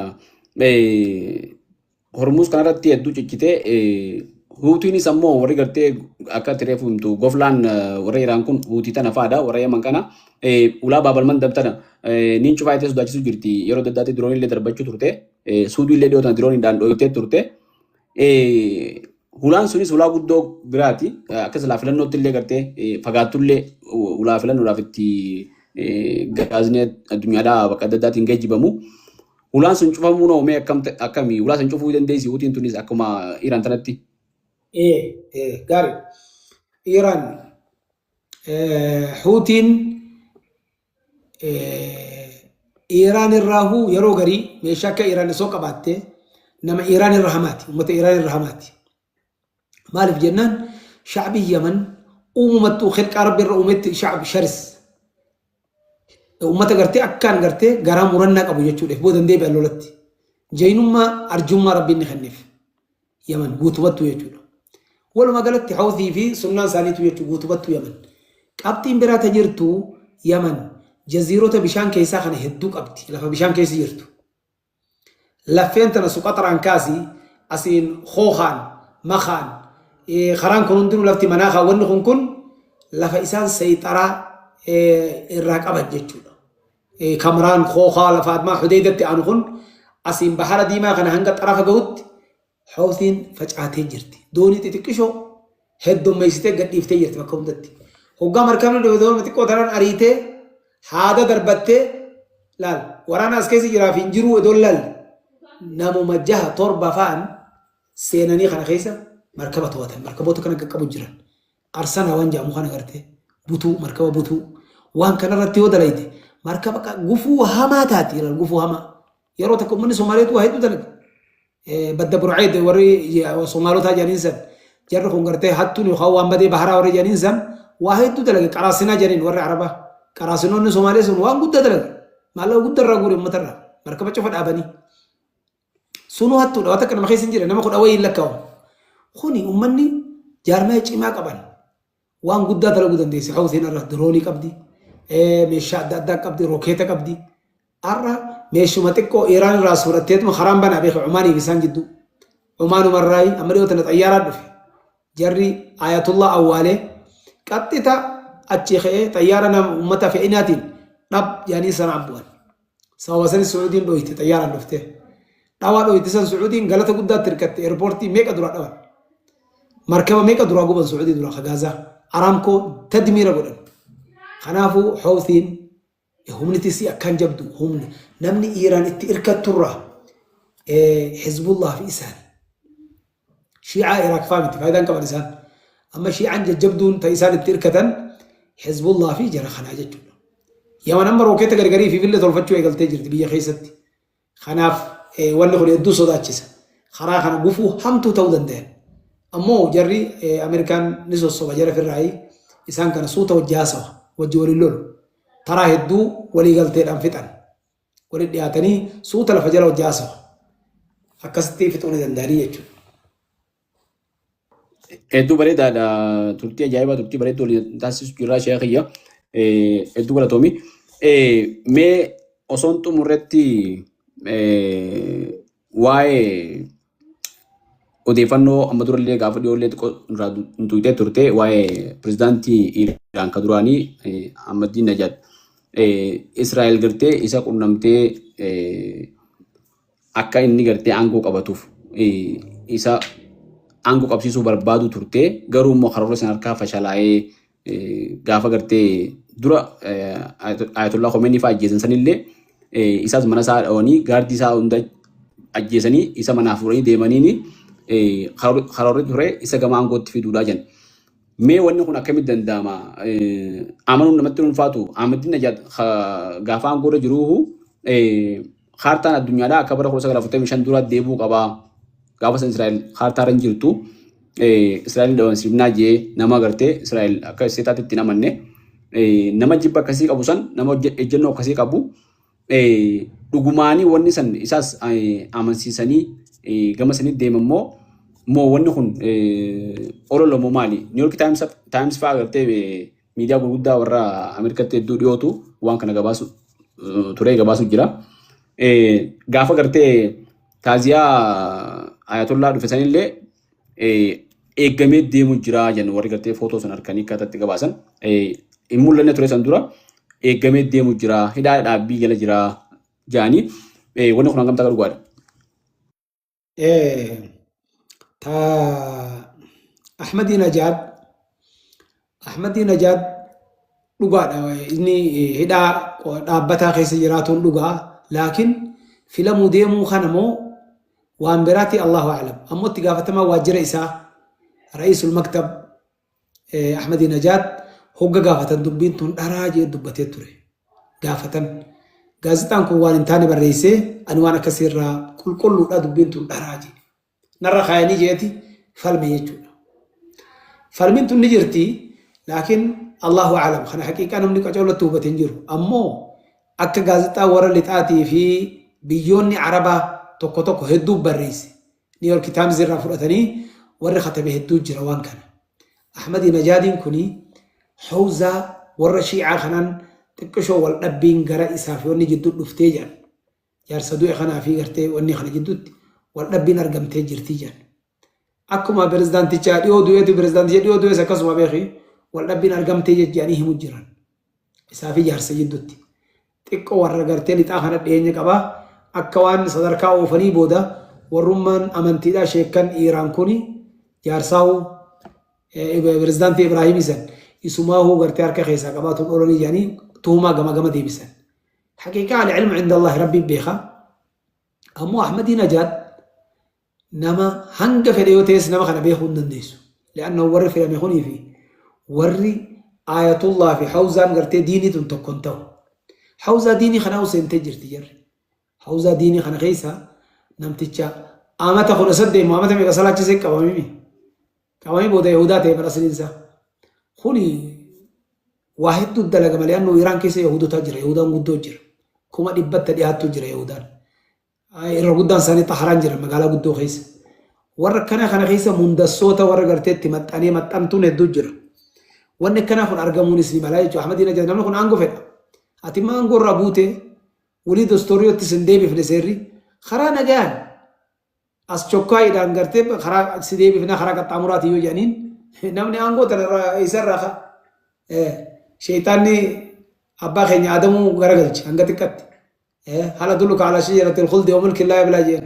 Hormuuz kanarratti hedduu cichitee Huutiinis ammoo warri gartee akka itti reefu himtu goflaan warra Iraan kun Huutii tana fa'aadha warra Yaman kana ulaa Baabal Mandab tana niin cufaa itti sodaachisuu jirti yeroo adda addaatti diroonii illee darbachuu turte Suudii illee dhiyoo tana dirooniidhaan dhooytee turte. Hulaan sunis hulaa guddoo biraati. Akka silaa filannootti illee gartee fagaattullee hulaa filannoodhaaf itti gaazni addunyaadhaa bakka adda addaatiin geejjibamu. Hulaan sun cufamuun hoo mee akkami? Hulaa sun cufuu dandeessi Huutiin tunis akkuma Iraan tanatti. Ee gaarii. Iraan Huutiin Iraan irraahuu yeroo garii meeshaa akka Iraan osoo qabaatte nama Iraan irra hamaati. Uummata Iraan irra hamaati. Maaliif jennaan shacbii Yaman uumamattuu khilqaa rabbi irra uumetti shacab sharis. Uummata gartee akkaan gartee garaa murannaa qabu jechuudha. Booda hin deebi'an lolatti. Jaynummaa arjummaa rabbiin ni kenneef. Yaman guutumattuu jechuudha. Walumaa galatti Houthii fi sunnaan isaaniitu jechuudha guutumattuu Yaman. Qabxiin biraa ta jirtu Yaman jaziirota bishaan keessaa kana hedduu qabdi. Lafa bishaan keessa jirtu. Laffeen tana Suqaxraan kaasi asiin Khookaan, Makaan, karaan kun hundinuu lafti manaa kan wanni kun kun lafa isaan sayxaraa irraa qaban jechuudha. Kamraan, Khookaa, lafa admaa Hudeydatti aanu kun asiin Bahara Diimaa kana hanga xarafa gahutti Houtiin facaatee jirti. Doonii xixiqqishoo heddummeessitee gadhiiftee jirti bakka hundatti. Hoggaa markabni dhufe doonii xiqqoo tanaan ariitee haada darbattee laal waraana as keessa jiraa fi hin jiruu odoon laalle namuma jaha torba fa'an seenanii kana keessa markaba to'atan markaboota kana qaqqabu jiran. Qarsana waan jedhamu kana gartee butuu markaba butuu waan kanarratti yoo dalayte markaba gufuu hamaa taati ilaal gufuu hamaa. Yeroo takka uummanni Somaaleetu waa hedduu dalage. Badda Burceed warri Somaalotaa jedhaniin san jarri kun gartee hattuun yookaan waan badee baharaa warri jedhaniin san waa hedduu dalage qaraasinaa jedhaniin warri Arabaa. Qaraasinoonni Somaalee sun waan guddaa dalage. Maallaqa guddaa irraa guure uummata irraa. Markaba cufa dhaabanii. Sunuu hattuudha waan takka nama keessa hin jire nama kudha wayii hin lakkaa'u. Kuni uummanni jaarmaya cimaa qaban. Waan guddaa dalaguu dandeessi. Hawutiin har'a diroonii qabdi, meeshaa adda addaa qabdi, rookeeta qabdi. Har'a meeshuma xiqqoo Iraan irraa suuratteetuma karaan banaa beeka Umaanii fi isaan jidduu. Umaanumarraayi amma dhiyoo tana xayyaaraa dhufe. Jarri Ayatullah awwaalee qaxxita achii ka'ee xayyaara nama uummata fe'inaatiin dhab jedhanii sanaan bu'an. Sababa sanis Su'uudiin dhooyte xayyaaraan dhuftee. Dhawaa dhooyte san Su'uudiin galata guddaatti hirkatte eerpoortii meeqa duraa dhawan. Markaba meeqa duraa guban Su'uudii duraa ka Gaazaa. Araamkoo tadmiira godhan. Kanaafuu Houuthiin humni tisii akkaan jabdu humna namni Iiraan itti hirkatturraa Hizbullah fi isaani. Shiicaa Iraaq faa miti faayidaan qaban isaan. Amma shiicaan jajjabduun ta isaan itti hirkatan Hizbullah fi jara kanaa jechuudha. Yaman amma rookeeta gargarii fi fillee tolfachuu eegaltee jirti biyya keessatti. Kanaaf Wanni kun hedduu sodaachisa. Karaa kana gufuu hamtuu ta'uu danda'an. Ammoo jarri Ameerikaan ni sossoba jara firraayi isaan kana suuta wajji haasawa wajji waliin lolu. Taraa hedduu walii galteedhaan fixan. Walitti dhiyaatanii suuta lafa jala wajji haasawa. Akkasitti fixuu ni danda'anii jechuudha. Hedduu bareedaadha. Turtii ajaa'ibaa turtii bareedduu waliin taasisu jirraa sheekha kiyya. Hedduu galatoomi. Mee osoon xumurretti waa'ee odeeffannoo amma durallee gaafa dhiyoollee xiqqoo irraa tuqxee turte waa'ee pirezidaantii Iraan ka duraanii Ahmadiin Najaad Israa'el gartee isa qunnamtee akka inni gartee aangoo qabatuuf isa aangoo qabsiisuu barbaadu turte garuu immoo karoora san harkaa fashalaa'ee gaafa gartee dura Ayatollah Khomeini fa'aa ajjeesan sanillee isaas mana isaa dhawanii gaardii isaa hunda ajjeesanii isa manaa fuudhanii deemaniini karoorri ture isa gama aangootti fiduudhaa jenna. Mee wanni kun akkamitti danda'ama? Amanuun namatti hin ulfaatu. Ahmadiin Najaad gaafa aangoo irra jiruuhu kaartaan addunyaadhaa akka bara 1945 dura deebi'uu qaba. Gaafa san Israa'el kaartaa irra hin jirtu. Israa'el dhabamsiifnaa jee nama agartee Israa'el akka isteetaatti itti hin amanne. Nama jibba akkasii qabu san nama ejjennoo akkasii qabu dhugumaanii wanni san isaas amansiisanii gama sanitti deeman moo moo wanni kun ololamoo maali? New York Times Times fa'aa agartee miidiyaa gurguddaa warra Ameerikaatti hedduu dhiyootu waan kana gabaasu turee gabaasu jira. Gaafa gartee taaziyaa Ayatollaa dhufe sanillee eeggamee deemu jira jennu warri gartee footoo san harkanii akkaataa itti gabaasan hin mul'anne ture san dura eeggamee deemu jira hidhaa dhaabbii jala jira jedhanii wanni kun hangam takka dhugaadha. Ta Ahmadii Najaad Ahmadii Najaad dhugaadha inni hidhaa dhaabbataa keessa jiraatuun dhugaa laakiin filamuu deemuu kana moo waan biraati Allahu a'lam ammoo itti gaafatamaa waajjira isaa ra'iisul maktab Ahmadii Najaad hogga gaafatan dubbiin tun dharaa jee dubbatee ture gaafatan gaazexaan kun waan hin taane barreessee ani waan akkasii irraa qulqulluudha dubbiin tun dharaa jee narra kaayanii jeeti falme jechuudha. Falmiin tun ni jirti laakiin Allahu a'lam kana haqiiqaa namni qacoolatti hubate hin jiru ammoo akka gaazexaa warra lixaatii fi biyyoonni arabaa tokko tokko hedduu barreesse New York Times irraa fudhatanii warri katabe hedduu jira waan kana. Ahmadi Najaadiin kuni hawzaa warra shiicaa kanaan xiqqishoo wal dhabbiin gara isaa fi wanni jidduu dhuftee jedhan. Jaarsa du'e kanaa fi gartee wanni kana jidduutti wal dhabbiin argamtee jirti jedhan. Akkuma pirezidaanticha dhiyoo du'eetu pirezidaanticha dhiyoo du'es akkasuma beeki wal dhabbiin argamtee jedhanii himu jiran. Isaa fi jaarsa jidduutti. Xiqqoo warra gartee lixaa kana dhiyeenya qaba. Akka waan sadarkaa oofanii booda warrummaan amantiidhaa sheekkan Iiraan kuni jaarsaa'uu pirezidaantii Ibraahimii san isumaahuu gartee harka keessaa qabaatuun oolanii jedhanii tuhumaa gama gama deebisan. Haqiiqaa al-ilmu inda Allah rabbiin beeka. Ammoo Ahmadii Najaad nama hanga fedhe yoo ta'es nama kana beekuu hin dandeessu. Li'annahu warri filame kunii fi warri aayatullaa fi hawzaan gartee diinii tun tokko hin ta'u. Hawzaa diinii kanaa seentee jirti jarri. Hawzaa diinii kana keessa namticha amata 18 moo amata meeqa salaachisee qabamimi. Qabamee booda Yahudaa ta'e bara siniinsaa. Kuni waa hedduu dalagama li'annahu Iraan keessa Yahudotaa jira. Yahudaan guddoo jira. 100,000 dhiyaattu jira Yahudaan. Irra guddaan isaanii Xaharaan jira magaalaa guddoo keessa. Warra akkana kana keessa mundassoota warra gartee itti maxxanee maxxantuun hedduu jira. Wanni akkanaa kun argamuunis ni mala jechuudha. Ahmadiin Najjaad namni kun aangoo fedha. Ati immoo aangoo irraa buutee walii dostoriyotti sin deebifne seerri karaa nagaan as chokkaayiidhaan gartee karaa si deebifna karaa qaxxaamuraati yoo jedhaniin namni aangoo tana irraa isarraa ka sheeyxaanni abbaa keenya Aadamuu garagalche hanga xiqqatti. Hal adulluka ala shajaratil khuldi wa mulkin laa yablaa jeen.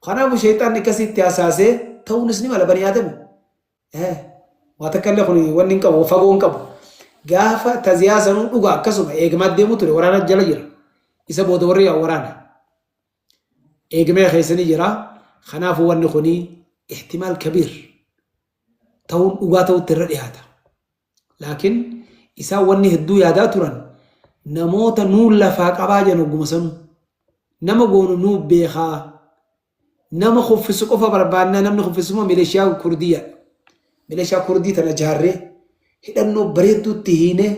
Kanaafuu sheeyxaanni akkasitti hasaasee ta'uunis ni mala bani aadami. Waa takka illee kun wanni hin qabu fagoo hin qabu. Gaafa taziyaa sanuu dhuga akkasuma eegamaa deemu ture waraana jala jira. Isa booda warri yaa waraana. Eegamee keessa ni jira. Kanaafuu wanni kuni ihtimaal kabiir ta'uun dhugaa ta'utti irra dhiyaata. Laakiin isaan wanni hedduu yaadaa turan namoota nuun lafaa qabaa jedhan ogguma sanuu. Nama goonu nuu beekaa. Nama kuffisu qofa barbaannaa namni kuffisu immoo milishiyaa Kurdiyyaadha. Milishaa Kurdii tana jaarree hidhannoo bareedduutti hiinee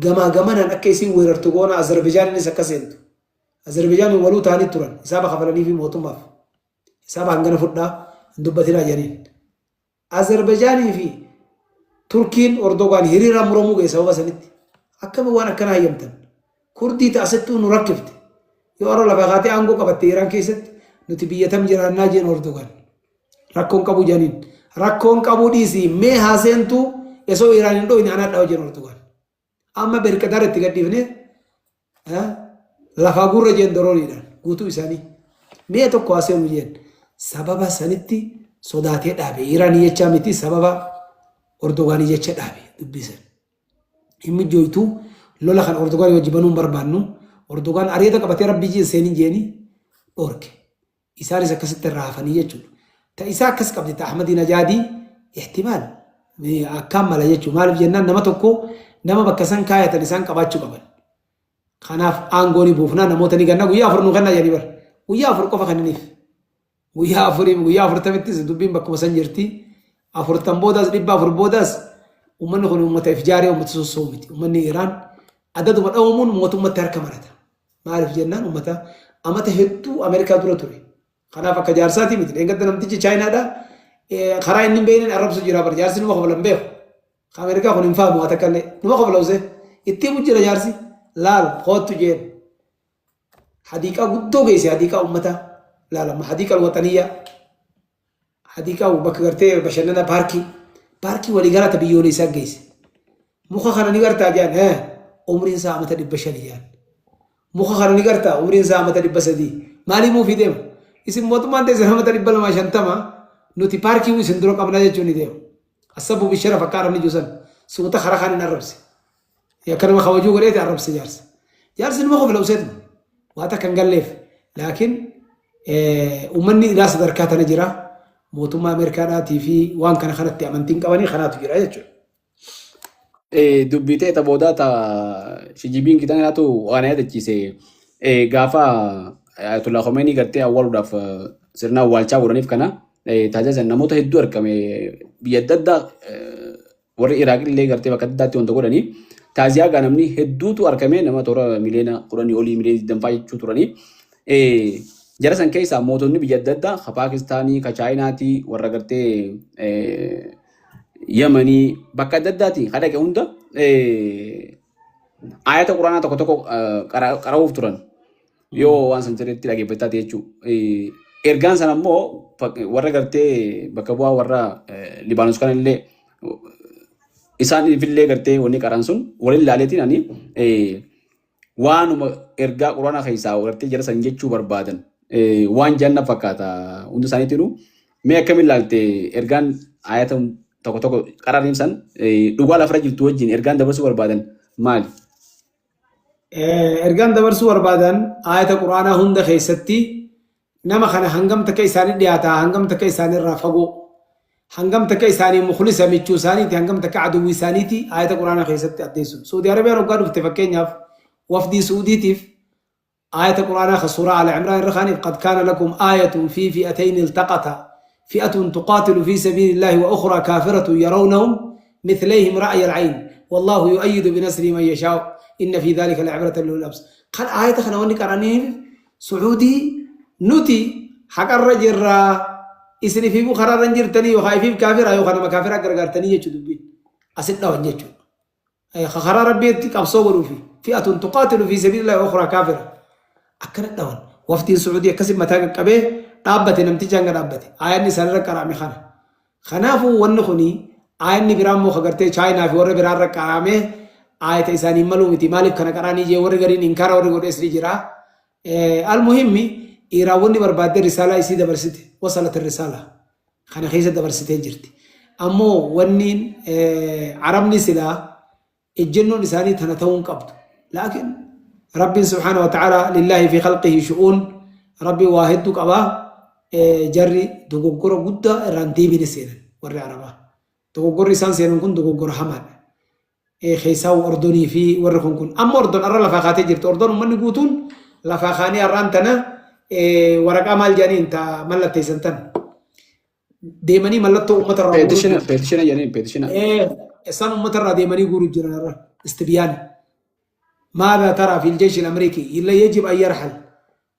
gamaa gamanaan akka isiin weerartu goona Azerbaaijaaniinis akka seentu. Azerbaaijaaniin waluu ta'anii turan hisaaba kafalanii fi mootummaaf. Hisaaba hangana fudhaa hin dubbatinaa jedhaniin. Azerbaaijaanii fi Turkiin Erdogaan hiriiraan muramuu ga'e sababa sanitti. Akkami waan akkanaa hayyamtan? Kurdii taasistuu nu rakkifte. Yoo har'a lafaa kaatee aangoo qabatte Iraan keessatti nuti biyya tam jiraannaa jeen Erdogaan. Rakkoon qabu jedhaniin. Rakkoon qabu dhiisii mee haaseentuu osoo Iraan hin dhoyne anaa dhawa jeen Erdogaan. Amma berqadaar itti gadhiifne lafaa gurra jeen dorooniidhaan guutuu isaanii. Mee tokko haaseenu jeen sababa sanitti sodaatee dhaabe. Iraanii jechaa miti sababa Erdogaanii jecha dhaabe dubbisan. Hin mijjooytu lola kan Erdogaanii wajji banuu hin barbaannu. Erdogaan areeda qabatee rabbii jeen seenin jeeni dhorke. Isaanis akkasitti irraa hafanii jechuudha. Ta isaa akkas qabdi ta Ahmadii Najaadii ihtimaal akkaan mala jechuudha. Maaliif jennaan nama tokko nama bakka san kaayatan isaan qabaachuu qaban. Kanaaf aangoo ni buufnaa namoota ni ganna guyyaa 4 nuu kennaa jedhanii bara. Guyyaa 4 qofa kennaniif. Guyyaa afurii guyyaa 40ttis dubbiin bakkuma san jirti. 40 boodaas 400 boodaas uummanni kun uummata if jaaree uummata sossoo'u miti. Uummanni Iraan adaduma dhawamuun mootummatti harka marata. Maaliif jennaan uummata amata hedduu Ameerikaa dura ture. Kanaaf akka jaarsaatii miti. Dheengadda namtichi Chaayinaadha. Karaa inni hin beekneen arrabsu jira bara jaarsi numa kofla hin beeku. Ameerikaa kun hin faamu waa takka illee. Numa kofla usee. Itti himu jira jaarsi. Laal koottu jeen. Hadiiqaa guddoo geesse hadiiqaa uummataa. Laal amma hadiiqa alwaxaniyyaa. Hadiiqaa bakka gartee bashannana paarkii. Paarkii waliigalaa ta biyyoolessaa geesse. Muka kana ni gartaa jedhan hee umriin isaa amata 500 jedhan. Muka kana ni gartaa umriin isaa amata 300. Maalii muufii deema? Isin mootummaan teessan amata 250 nuti paarkii isin dura qabnaa jechuun ni deema. Asabbu bisharaf akka arabni jiru san suuta karaa kaan hin arrabse. Akka nama kabajuu godheeti arrabse jaarsa. Jaarsi nama kofla useetuma. Waa takka hin galleef. Laakiin uummanni ilaa sadarkaa tana jira. Mootummaa Ameerikaadhaatii fi waan kana kanatti amantiin qabanii kanaatu jira jechuudha. Dubbii ta'e ta boodaa ta shijibiin kitan ilaatu waan yaadachiise gaafa Ayatollah Khomeini gartee awwaaluudhaaf sirna awwaalchaa godhaniif kana tajaajila namoota hedduu argame biyya adda addaa warri Iraaq illee gartee bakka adda addaatti wanta godhanii taaziyaa gaa namni hedduutu argame nama toora miliyoona 10 olii miliyoona 20 jechuu turanii. Jara san keessaa mootonni biyya adda addaa ka Paakistaanii, ka Chaayinaatii, warra gartee Yamanii bakka adda addaatii ka dhaqe hunda ayata quraanaa tokko tokko qara'uuf turan. Yoo waan san sirriitti dhaggeeffataa ta'e jechuudha. Ergaan sana immoo warra gartee bakka bu'aa warra Libaanos kana illee isaan illee gartee wanni qara'an sun waliin ilaaleetiin ani waanuma ergaa quraanaa keessaa gartee jara san jechuu barbaadan waan janna fakkaata hundi isaaniitinuu mee akkamiin ilaalte ergaan ayata tokko tokko qara'aniif san dhugaa lafarra jirtu wajjin ergaan dabarsuu barbaadan maali? Ergaan dabarsuu barbaadan ayata quraanaa hunda keessatti nama kana hangam takka isaanii dhiyaataa hangam takka isaaniirraa fagoo hangam takka isaanii muklisa michuu isaaniiti hangam takka aduwwi isaaniiti ayata quraanaa keessatti addeessu. Suudi Arabiyaan waggaa dhufte fakkeenyaaf wafdii Suudiitiif ayata quraanaa ka suuraa Ala Imraan irra kaaniif qad kaana lakum aayatun fi fi'atayni iltaqata fi'atun tuqaatilu fi sabiilillaahi wa ukhraa kaafiratun yarawnahum mithlayhim ra'ya al-ayn wallahu yu'ayyidu binasrihi man yashaa'u inna fi dhalika la'ibratan liulil absar. Kan ayata kana wanni qaraniif Su'uudii nuti haqarra jirraa isin ifiifuu karaarra hin jirtanii yookaan ifiif kaafiraa yookaan nama kaafiraa gargaartanii jechuu dubbiin asit dhawan jechuudha. Karaa rabbiitti qabsoo godhuufi fi'atun tuqaatilu fi sabiilillahi ukhraa kaafira akkana dhawan wafdiin Su'uudii akkasi mataa qaqqabee dhaabbate namtichi hanga dhaabbate aayanni isaanirra qara'ame kana. Kanaafuu wanni kuni aayanni biraa immoo kagartee Chaayinaa fi warra biraarra qara'ame aayata isaanii maluu miti maaliif kana qara'anii jee warri gariin inkaara warri godhees ni jira. Almuhimmi Iraan wanni barbaadde risaalaa isii dabarsite wasalat risaala kana keessa dabarsitee jirti. Ammoo wanni Arabni silaa ejjennoon isaanii tana ta'uu hin qabdu. Laakiin Rabbiin subhaana wa ta'ala lillaahi fi khalqihi shu'uun Rabbiin waa hedduu qabaa jarri dogoggora guddaa irraan deebine seenan warri Arabaa. Dogoggorri isaan seenan kun dogoggora hamaadha. Keessaa Ordonii fi warri kun kun amma Ordon arra lafaa kaatee jirti. Ordon uummanni guutuun lafaa kaanii har'aan tana Waraqaa maal jedhaniin ta mallatteessan tan deemanii mallattoo uummata irraa guuruu Peetishina jiru. Peetishina jedhaniin peetishina. Isaan uummata irraa deemanii guuruu jiran irra istibyaani. ماذا ترى في الجيش الأمريكي إلا يجب أن يرحل.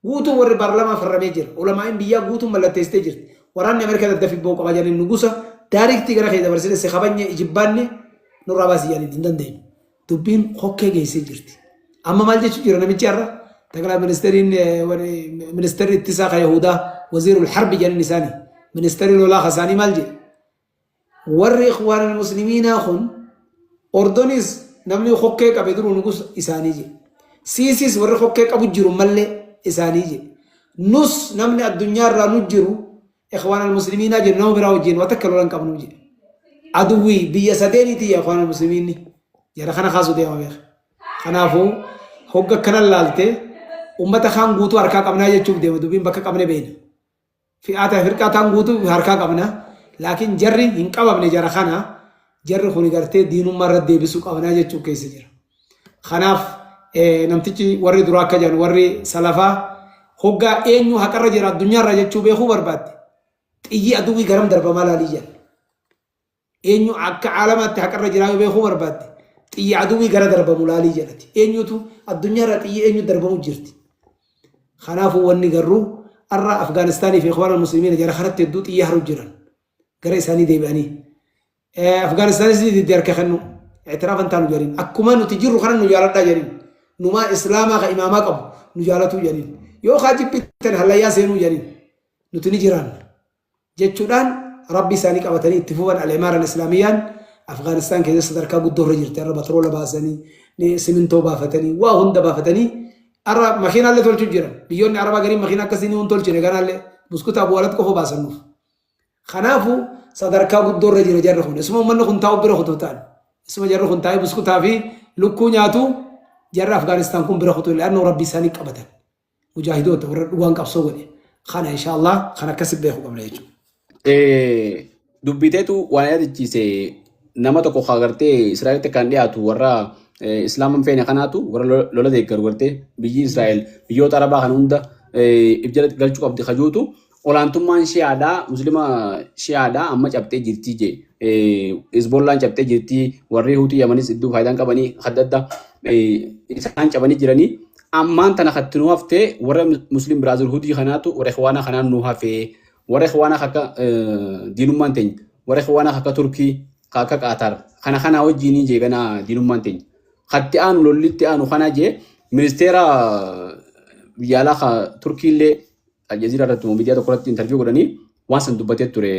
Guutuun warri paarlaamaa farramee jira. Ulamaa'in biyyaa guutuun mallatteessitee jirti. Waraanni Ameerikaa daddafi ba'uu qaba jedhanii nugusa daariktii gara kee dabarsine si kabajne ijibbaanne nurraa baasii jedhanii hin dandeenyu. Dubbiin hokkee geessee jirti. Amma maal jechuu jira namichi har'a? Taqlaa ministeeriin ministeerri ittisaa kan Yahudaa waziirul harbi jedhan isaanii. Ministeerri lolaa isaanii maal jedhe? Warri Ikhwaanul Muslimiinaa kun Ordonis namni hokkee qabe duruu nugus isaanii jedhe. Siisis warri hokkee qabu jiru mallee isaanii jedhe. Nus namni addunyaa irraa nu jiru Ikhwaanul Muslimiinaa jedhu nama biraa wajjin waan takka lola hin qabnu jedhe. Aduwwii biyya sadeeniiti yaa Ikhwaanul Muslimiinni. Jara kana kaasuu deema beeka. Kanaafuu hogga akkana laalte ummata kaan guutuu harkaa qabnaa jechuuf deema dubbiin bakka qabne beekna. Fi'aata firqaa taan guutuu harkaa qabna. Laakiin jarri hin qabamne jara kana jarri kuni gartee diinummaa irra deebisuu qabnaa jechuu keessa jira. Kanaaf namtichi warri duraa akka jedhan warri salafaa hoggaa eenyu haqarra jira addunyaarra jechuu beekuu barbaadde xiyyi aduwwii garam darbamaa laalii jedhan. Eenyu akka caalamaatti haqarra jiraa yoo beekuu barbaadde xiyyi aduwwii gara darbamu laalii jedhati. Eenyutu addunyaarra xiyyi eenyu darbamu jirti. Kanaafuu wanni garuu har'a Afgaanistaanii fi Ikhwaan Muslimiina jara kanatti hedduu xiyya haru jiran gara isaanii deebi'anii. Afgaanistaanis ni didde harka kennu. I'tiraafan taanu jedhaniin. Akkuma nuti jirru kana nu jaaladhaa jedhaniin. Numaa Islaamaa ka imaamaa qabu nu jaalatuu jedhaniin. Yoo kaa jibbitan hallayyaa seenuu jedhaniin. Nuti ni jiraanna. Jechuudhaan Rabbi isaanii qabatanii itti fufan. Al-Imaara Al-Islaamiyyaan Afgaanistaan keessa sadarkaa guddoo irra jirti. Har'a batroola baasanii, simintoo baafatanii, waa hunda baafatanii har'a makiinaallee tolchuu jiran. Biyyoonni Arabaa gariin makiina akkasii ni hin tolchine ganaallee buskuta abuwaalat qofa baasan nuuf. Kanaafuu sadarkaa guddoo irra jira jarri kun. Isuma uummanni kun taa'u bira kutuu ta'an. Isuma jarri kun taa'ee buskutaa fi lukkuu nyaatu jarri Afgaanistaan kun bira kutuu le'annoo Rabbi isaanii qabatan. Mujaahidoota warra dhugaan qabsoo godhe kana inshallah kan akkasi beeku qabna jechuudha. Dubbiteetu waan yaadachiise nama tokko kaa gartee Israa'elitti kan dhiyaatu warra Islaama hin feene kanaatu warra lola deeggaru gartee biyyi Israa'el biyyoota Arabaa kana hunda if jala galchuu qabdi kajuutu olaantummaan Shi'aadhaa Muslima Shi'aadhaa amma cabxee jirti jee Hizbollaan cabxee jirti, warri Huutii Yamanis iddoo faayidaan qabanii adda adda isaan cabanii jiranii ammaan tana katti nu haftee warra Muslim Brotherhoodii kanaatu warra Ikhwaanaa kanaan nu hafee warra Ikhwaanaa akka diinummaan teenya warra Ikhwaanaa akka Turkii akka Qaatar kana kanaa wajjinii jee ganaa diinummaan teenya katti aanu lollitti aanu kana jee ministeera biyya alaa ka Turkii illee Aljazeera irratti moo miidiyaa tokko irratti interview godhanii waan san dubbatee ture.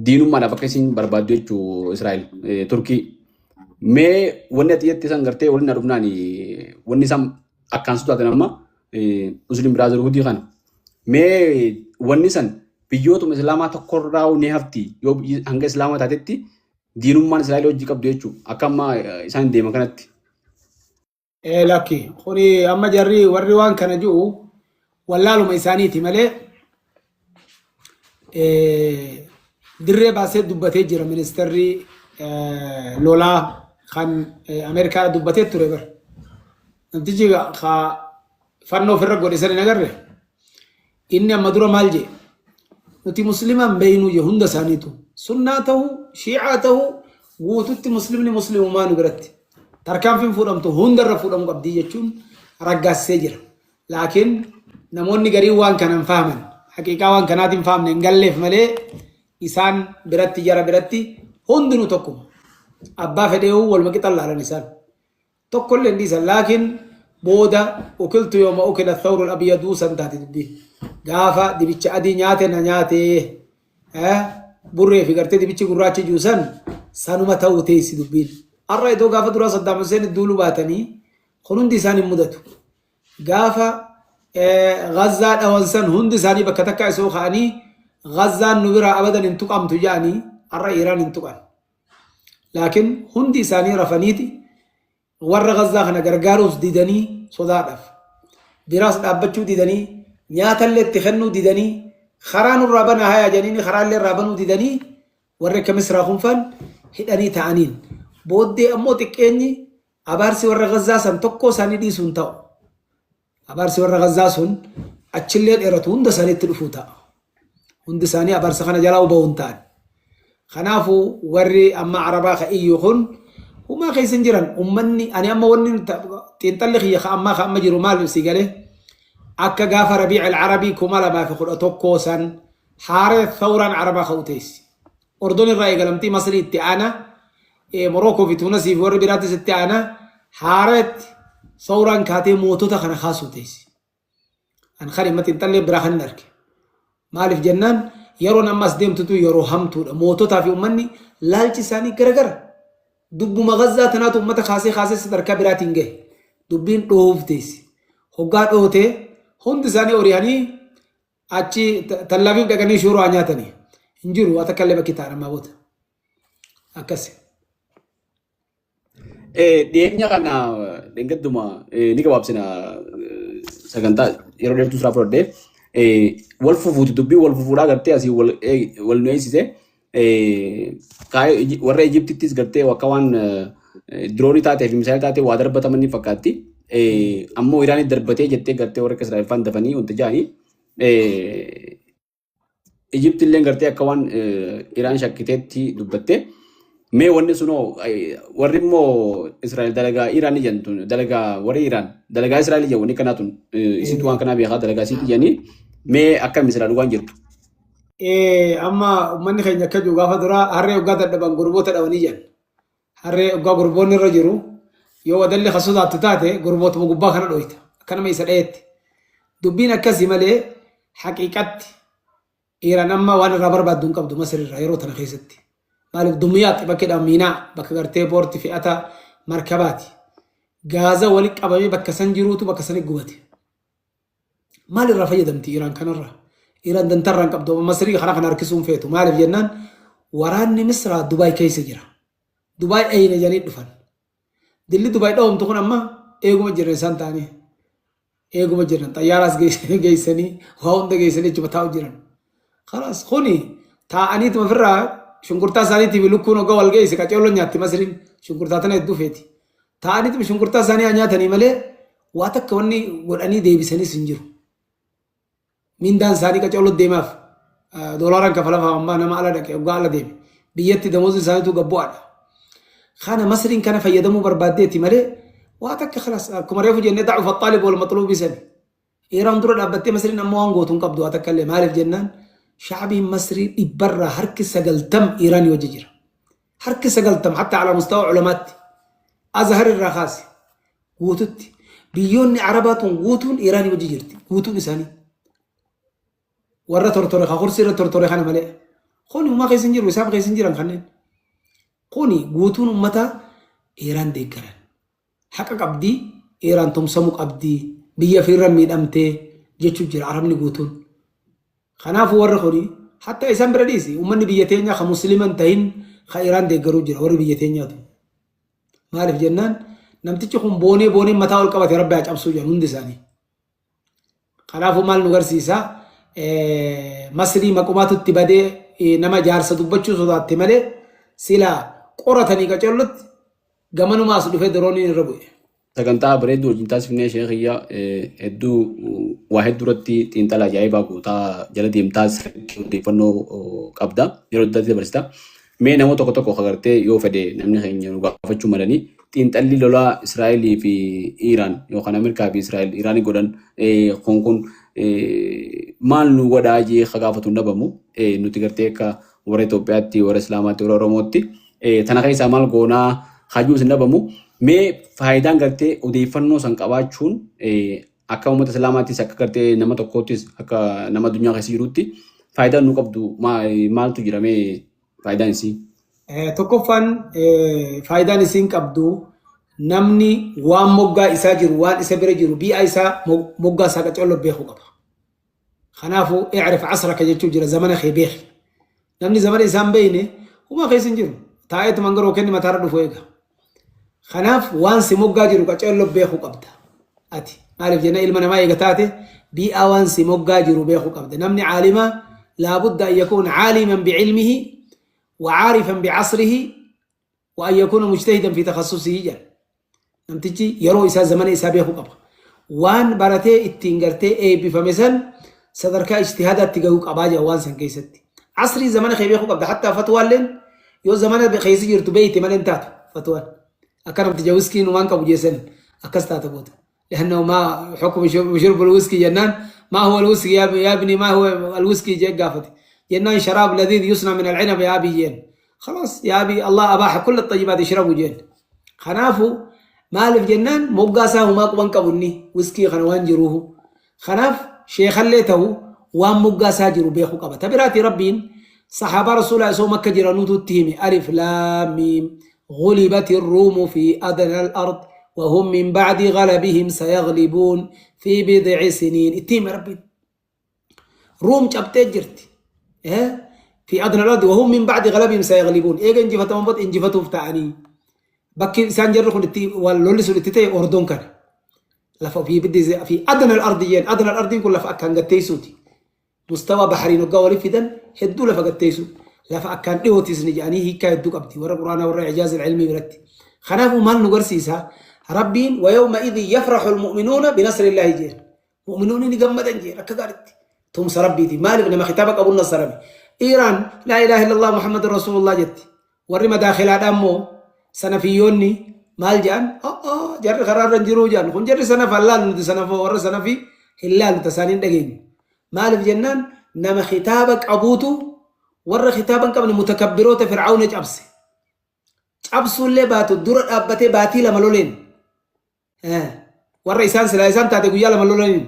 Diinummaadhaaf akka isin barbaaddu jechuu Israa'el Turkii. Mee wanni ati jette san gartee waliin na dhufnaan wanni isaan akkaan sodaatan amma Muslim Brotherhoodii kana. Mee wanni san biyyootuma Islaamaa tokkorraa ni hafti yoo biyyi hanga Islaamaa taatetti diinummaan Israa'el hojii qabdu jechuu akka amma isaan deeman kanatti. Lakki kuni amma jarri warri waan kana ji'u wallaaluma isaaniiti malee dirree baasee dubbatee jira ministeerri lolaa kan Ameerikaa dubbatee ture bar. Namtichi ka fannoo ofirra godhe san hin agarre. Inni amma dura maal jedhe? Nuti muslima hin beeknu jedhe hunda isaaniitu. Sunnaa ta'uu, shiicaa ta'uu guututti muslimni muslimumaa nu biratti. Tarkaanfiin fuudhamtu hundarra fuudhamuu qabdii jechuun raggaasisee jira. Laakiin namoonni gariin waan kana hin fahaman. Haqiiqaa waan kanaatiin fahamne hin galleef malee isaan biratti jara biratti hundinuu tokkuma. Abbaa fedhee'uu waluma qixan laalan isaan. Tokkollee hin dhiisan. Laakiin booda ukiltu yooma ukila thawrul abyaduu san taate dubbiin. Gaafa dibicha adii nyaate na nyaate burree fi gartee dibichi gurraachi jiru san sanuma ta'uu teessi dubbiin. Har'a iddoo gaafa duraa Saddaam Hussein duuluu baatanii kun hundi isaan hin mudatu. Gaafa Gazzaa dhawan san hundi isaanii bakka takka isoo ka'anii Gazzaan nu biraa abadan hin tuqamtu jedhanii har'a Iraan hin tuqan. Laakiin hundi isaanii rafaniiti warra Gazzaa kana gargaaruus didanii sodaadhaaf. Biraas dhaabbachuu didanii nyaatallee itti kennuu didanii karaa nurraa banaa hayaa jedhanii karaallee irraa banuu didanii warri akka Misraa kun faan hidhanii ta'aniin. Booddee ammoo xiqqeenyi abaarsi warra Gazzaa san tokkoo isaanii dhiisuu hin ta'u. Abaarsi warra Gazzaa sun Achillee dheeratu hunda isaaniitti dhufuu ta'a. Hundi isaanii abaarsa kana jalaa bahuu hin ta'an. Kanaafuu warri amma Arabaa ka iyyu kun humaa keessa hin jiran. Ummanni ani amma wanni xiinxalli kiyya ka ammaa ka amma jiru maal si galee akka gaafa Rabiic al-Arabii 2011 san haaree thawraan Arabaa ka'u teessi. Ordon irraa eegalamtii Masrii itti aana, Morookoo fi Tuunasii fi warri biraatis itti aana haareetti thawraan kaatee mootota kana kaasuu teessi. An kan himma xiinxallee biraa kan hin arge. Maaliif jennaan yeroon amma as deemtutu yeroo hamtuudha. Moototaa fi uummanni laalchi isaanii garagara. Dubbuma Gazzaa tanaatu uummata kaasee kaasee sadarkaa biraatiin gahe. Dubbiin dhoohuuf teessi. Hoggaa dhootee hundi isaanii ori'anii achi Tallaaviif dhaqanii shuuroo haa nyaatanii. Hin jiru waa takka illee bakki ta'an ammaa booda. Akkasi. Dhiyeenya kana dheengadduma ni gabaabsina sagantaa yeroo dheertuu siraa fudhadhee wal fufuuti dubbii wal fufuudhaa gartee asii wal wal nu eegsise warra Ijiptittis gartee akka waan diroonii taatee fi misaayila taatee waa darbataman ni fakkaatti. Ammoo Iraanitti darbatee jettee gartee warra akka Israa'el faan dafanii wanta jedhanii Ijipti illee gartee akka waan Iraan shakkiteetti dubbatte. Mee wanni sunoo warri immoo Israa'el dalagaa Iraan ni jedhan tun dalagaa warri Iraan dalagaa Israa'el jedhan wanni kanaa tun isitu waan kanaa beekaa dalagaa isiitti jedhanii mee akka misira dhugaan jirtu. Amma uummanni keenya akka jiru gaafa duraa harree hoggaa dadhaban gurboota dhawanii jedhan. Harree hoggaa gurboonni irra jiru yoo wadalli kan sodaattu taate gurbootuma gubbaa kana dhoyta. Akka nama isa dhayetti. Dubbiin akkasii malee haqiiqatti Iiraan amma waan irraa barbaaddu hin qabdu Masir irraa yeroo tana keessatti. Maaliif Dumiyaax bakkeedhaan miinaa bakka gartee poorti fe'ata markabaati. Gaaza walitti qabamee bakka san jiruutu bakka sani gubate. Maal irraa fayyadamti Iiraan kanarraa? Iiraan dantarraa hin qabdu. Masrii karaa kana harkisuu hin feetu. Maaliif jennaan waraanni Misraa Dubaay keessa jira. Dubaay eeyina jedhanii dhufan. Dilli Dubaay dhawamtu kun amma eeguma jiran isaan ta'anii. Eeguma jiran xayyaaraas geessanii waa hunda geessanii achuma taa'u jiran. Kalaas kuni taa'aniituma ofirraa shunkurtaa isaaniitii fi lukkuun hoggaa wal geesse qaceelloon nyaatti Masriin shunkurtaa tana hedduu feeti. Taa'aniituma shunkurtaa isaanii haa nyaatanii malee waa takka wanni godhanii deebisanis hin jiru. Mindaan isaanii qaceelloo deemaaf doolaaraan kafalafa ammaa nama ala dhaqe hoggaa ala deeme. Biyyatti damoozii isaaniitu gabbu'aadha. Kana Masriin kana fayyadamuu barbaaddeeti malee waa takka kalaas akkuma reefu jennee da'ufa xaalib wal maxluubi sani. Iiraan dura dhaabbattee Masriin ammoo waan gootu hin qabdu waa takka illee maaliif jennaan shacbiin Masrii dhibbarraa harki 90 Iiraanii wajji jira. Harki 90 hatta alaa mustawa culamaatti Azhar irraa kaase guututti biyyoonni Arabaa tun guutuun Iiraanii wajji jirti guutuun isaanii. Warra tortore ka kursii irra tortore kana malee. Kuni uumaa keessa hin jiru isaaf keessa hin jiran kanneen. Kuni guutuun ummata Iiraan deeggaran. Haqa qabdi Iiraan tumsamu qabdi biyya ofiirra miidhamte jechuu jira Arabni guutuun. Kanaafuu warri kuni hatta isaan bira dhiisi uummanni biyya teenyaa ka muslima hin tahin ka Iiraan deeggaruu jira warri biyya teenyaatu. Maaliif jennaan namtichi kun boonee boonee mataa ol qabate rabbi haa cabsuu jedhan hundi isaanii. Kanaafuu maal nu garsiisa? Masrii maqumaatu itti badee nama jaarsa dubbachuu sodaatte malee silaa qoratanii qacellutti gamanumaa as dhufee dirooniin irra bu'e. Sagantaa bareedduu wajjin taasifnee sheekh kiyya hedduu waa hedduu irratti xiinxala ajaa'ibaa gootaa jala deemtaa sirriitti odeeffannoo qabda yeroo adda addaatti dabarsita. Mee nama tokko tokko agartee yoo fedhe namni keenya nu gaafachuu malanii xiinxalli lolaa Israa'elii fi Iiraan yookaan Ameerikaa fi Israa'el Iiraanii godhan kun kun maal nu godhaa jee ka gaafatu hin dhabamu. Nuti gartee akka warra Itoophiyaatti, warra Islaamaatti, warra Oromootti tana keessaa maal goonaa hajuus hin dhabamu. Mee faayidaan gartee odeeffannoo san qabaachuun akka uummata Islaamaattis akka gartee nama tokkoottis akka nama addunyaa keessa jirutti faayidaan nu qabdu maaltu jira mee faayidaan isii? Tokkoffaan faayidaan isiin qabdu namni waan moggaa isaa jiru waan isa bira jiru bii'a isaa moggaa isaa qacollo beekuu qaba. Kanaafuu i'rif asraka jechuu jira zamana kee beeki. Namni zamana isaa hin beekne humaa keessa hin jiru. Taa'eetuma garuu kenni mataarra dhufu eega. Kanaaf waan si moggaa jiru qaceelloo beekuu qabda. Ati maaliif jenna ilma namaa eega taate bii'aa waan si moggaa jiru beekuu qabda. Namni caalimaa laabudda an yakuuna caaliman bicilmihi wa caarifan bicasrihi wa an yakuuna mujtahidan fi takhassusihi jedha. Namtichi yeroo isaa zamana isaa beekuu qaba. Waan baratee ittiin gartee eebbifame san sadarkaa ijtihaadaatti gahuu qabaa jira waan san keessatti. Asrii zamana kee beekuu qabda. Hattaa fatwaalleen yoo zamana keessa jirtu beeyte malee hin taatu fatwaan. Akka namticha wiskiin waan qabu jeessan akkas taata booda. لأنه ما حكم شرب الويسكي جنان ما هو الويسكي يا ابني ما هو الويسكي جاء قافتي جنان شراب لذيذ يصنع من العنب يا أبي جين خلاص يا أبي الله أباح كل الطيبات يشربوا جين خنافو مالف جنان مقاسا وما قبن قبني ويسكي خنوان جروه خناف شيخ خليته وان مقاسا جرو بيخو قبا تبراتي ربين صحابة رسول الله سو مكة جرانوتو التهمي ألف لام ميم غلبت الروم في أدنى الأرض وهم من بعد غلبهم سيغلبون في بضع سنين. التيم ربي روم جبتي جرت إيه؟ في أدنى الأرض وهم من بعد غلبهم سيغلبون. إيه إنجفتهم بط إنجفتهم تعني بكي سانجر خن التي واللولس التي أردن كان لفا في بدي في أدنى الأرضيين أدنى الأرضين كل لفا كان قتيسوتي مستوى بحري نقا فدن هدو لفا قتيسو لفا كان إيوتيس نجاني هي كايدو قبتي ورا قرآن ورا إعجاز العلمي برتي خنافو مال نقرسيسا ربين ويومئذ يفرح المؤمنون بنصر الله جيل مؤمنون نقمدن جيل أكا قالت تمس ربي دي مالك لما خطابك أبو النصر ربي إيران لا إله إلا الله محمد رسول الله جت ورما داخل أمو سنفيوني مال جان جر قرار جرو جان خن جر سنف الله ند سنف ور سنفي إلا تسانين دقين مالك جنان نما خطابك أبوتو ور خطابك قبل متكبروت فرعون جبسي جبسوا اللي باتو در أبتي باتي لما لولين warra isaan silaa isaan taate guyyaa lama lolaniin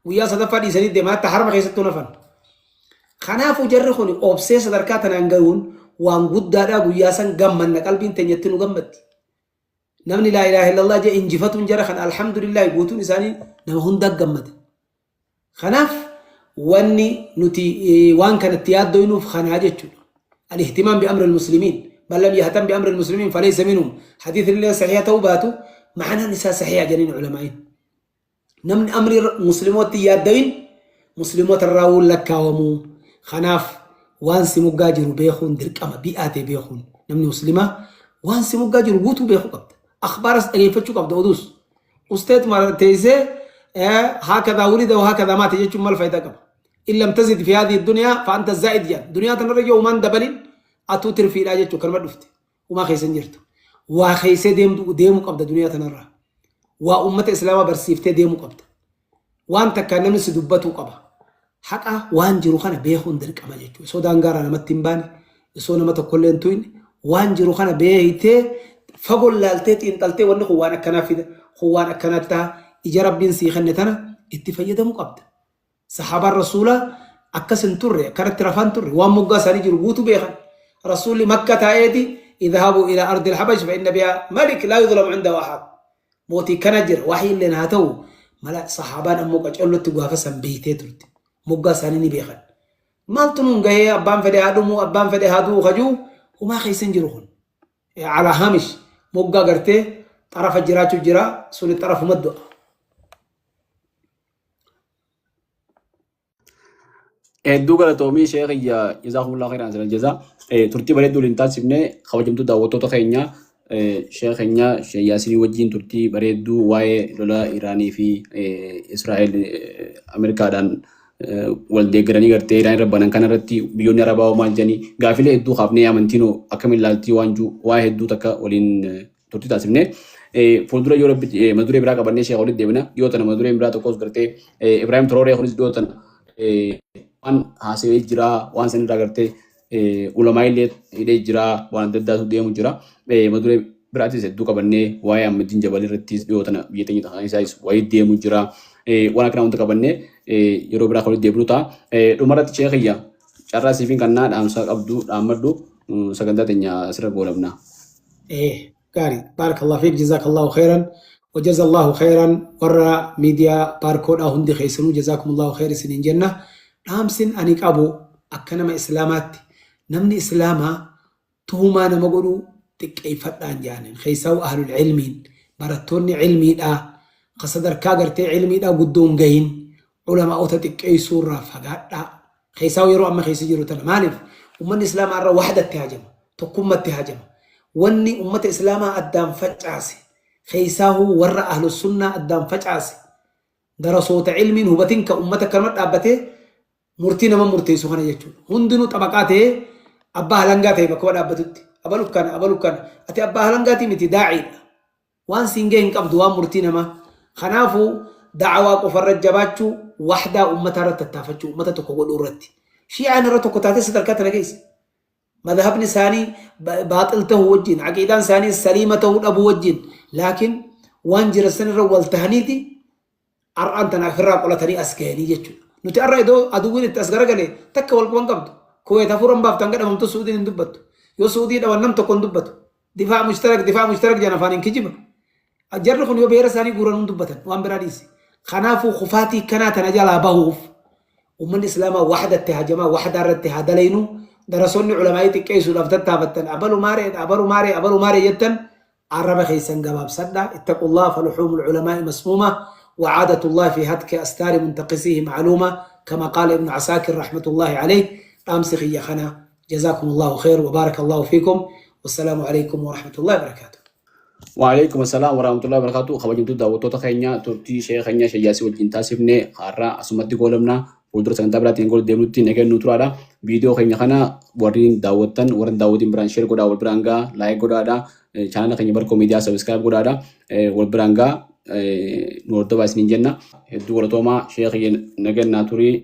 guyyaa sadaffaa dhiisanii deemaa hatta harma keessattuu nafan. Kanaafuu jarri kun obsee sadarkaa tanaan gahuun waan guddaadhaa guyyaa san gammanna qalbiin teenyatti nu gammatti. Namni laa ilaaha illallah jee injifatuun jara kana alhamdulillahi guutuun isaanii nama hunda gammada. Kanaaf wanni nuti waan kanatti yaaddoynuuf kanaa jechuudha. الاهتمام بأمر المسلمين من لم يهتم بأمر المسلمين فليس منهم حديث اللي صحيح توباته معنا نساء صحيح جنين علماء نمن أمر مسلمات يادين مسلمات الراول لك ومو خناف وانسي مقاجر بيخون درك أما بيئاتي بيخون نمن مسلمة وانسي مقاجر قوتو بيخو قبض أخبار أغيفتشو قبض أدوس أستاذ مرتيزي هكذا ولد وهكذا مات يجو ما الفايدة قبض إن لم تزد في هذه الدنيا فأنت الزائد جان دنيا تنرجو ومان دبلين أتوتر في الآجة كلمة دفتي وما خيسن جرتو وخيسة ديم ديم قبض دنيا تنرى وأمة إسلام برسيفته ديم قبض وأنت كان نمس دبته قبا حقا وان جرو خنا بيخون درك أما جتو سو دانغارا نما تيمباني سو نما تكلين توين وان جرو خنا بيهته فقول لالتي انتلتي ون خوانا كنا في خوانا كنا تا إجا ربين سيخن تنا اتفيدمو قبض صحابة الرسول أكسن تري كرت رفان تري وان مقا ساني جرو قوتو بيخن رسول مكة تايتي اذهبوا إلى أرض الحبش فإن بها ملك لا يظلم عنده أحد موتي كنجر وحي اللي ناتو ملا صحابان أموك أجلو تقوى فسن بيتي ترتي مقا سانيني بيخن مالتنون قهي أبان فدي هادو أبان فدي هادو خجو وما خيسن جروهن على هامش مقا قرتي طرف الجراتو جرا سوني طرف مدو. Hedduu galatoomii sheekh jazakumullahu khairan sana jazaa turtii bareedduu waliin taasifne kabajamtuu daawwattoota keenya sheekh keenya Sheekh Yaasinii wajjin turtii bareedduu waa'ee lola Iraanii fi Israa'el Ameerikaadhaan wal deeggaranii gartee Iraan irra banan kana irratti biyyoonni Arabaa maal jedhanii gaafilee hedduu kaafnee amantiin akkamiin ilaaltii waan jiru waa'ee hedduu takka waliin turtii taasifne. Fuuldura yoo rabbi mata duree biraa qabannee sheekh walitti deebina dhiyoo tana mata dureen biraa tokkos gartee Ibraahim Torooree kunis dhiyoo tana waan haasawee jira waan san irraa gartee ulamaa illee hidhee jira waan adda addaatu deemu jira. Mata duree biraatis hedduu qabannee waa'ee Ahmadiin Jabal irrattis dhiyoo tana biyya teenya ta'an isaas waa'ee deemu jira. Waan akkana wanta qabannee yeroo biraa walitti deebinu ta'a. Dhumarratti sheekh kiyya carraa siifin kannaa dhaamsa qabdu dhaammadhu sagantaa teenya asirra goolabna. إيه قاري بارك الله فيك جزاك الله خيرا وجزا الله خيرا ورا ميديا باركود أو هندي خيسنو جزاكم الله خير سنين جنة نامسن أنيك أبو أكنما إسلامات نمني إسلاما تهما نمقولو تكيفتان جانين خيساو أهل العلم برتوني علمي دا قصدر كاغرتي علمي دا قدوم جين علماء تكي سورة فقات دا خيساو يرو أما خيسي جيرو تنا مالف ومن إسلام عرى وحدة تهاجم تقوم تهاجم واني أمة إسلاما أدام فجعسي خيساو ورى أهل السنة أدام فجعسي Darasoota ilmiin hubatin ka ummata akkanuma dhaabbatee murtii nama murteessu kana jechuudha. Hundinuu xabaqaa ta'ee abbaa halangaa ta'e bakkuma dhaabbatutti. Abalu kana abalu kana. Ati abbaa halangaatii miti daaciidha. Waan siin ga'e hin qabdu waan murtii namaa. Kanaafuu da'awaa qofarra jabaachuu wahdaa ummataa irratti tattaafachuu ummata tokko godhuu irratti. Shi'aan irra tokko taatee sadarkaa tana geesse. Madhabni isaanii baaxil ta'uu wajjin, aqiidaan isaanii saliima ta'uu dhabuu wajjin, laakiin waan jiran san irra wal tahaniiti har'aan tana ofirraa qolatanii as gahanii jechuudha. Nuti har'a iddoo aduwwiin itti as garagale takka wal quban qabdu. Kuweet hafuuran baaftan gadhamamtu Suudiin hin dubbattu. Yoo Suudii dhawan nam tokko hin dubbatu. Difaa mushtarak difaa mushtarak jedhan afaan hin kijiba. Jarri kun yoo beera isaanii guuran hin dubbatan waan biraa dhiisi. Kanaafuu kufaatii kanaa tana jalaa bahuuf ummanni islaamaa wahdatti hajamaa wahdaa irratti haa dalaynu. Darasoonni ulamaa'ii xiqqeessuudhaaf tattaafattan abalu maaree abalu maaree abalu maaree jettan arraba keessan gabaabsadha. Ittaqullaha faluhuumul ulamaa'i masmuuma وعادة الله في هتك أستار منتقصيه معلومة كما قال ابن عساكر رحمة الله عليه. أمسخ يا خنا جزاكم الله خير وبارك الله فيكم والسلام عليكم ورحمة الله وبركاته. وعليكم السلام ورحمة الله وبركاته. Kabajamtoota daawwattoota keenya, turtii sheekha keenya Sheekh Yaasii wajjin taasifne har'a asumatti goolabna. Fuuldura sagantaa biraatiin gool deemnutti nagaan nu turaadha. Viidiyoo keenya kana warri daawwattan warri daawwatiin biraan share godhaa, wal biraan gaa, like godhaadha. Chaanala keenya Barkoo Miidiyaa subscribe godhaadha. Wal biraan gaa, nu hordofaa isiniin jenna. Hedduu galatoomaa sheekha nagaan naa turii.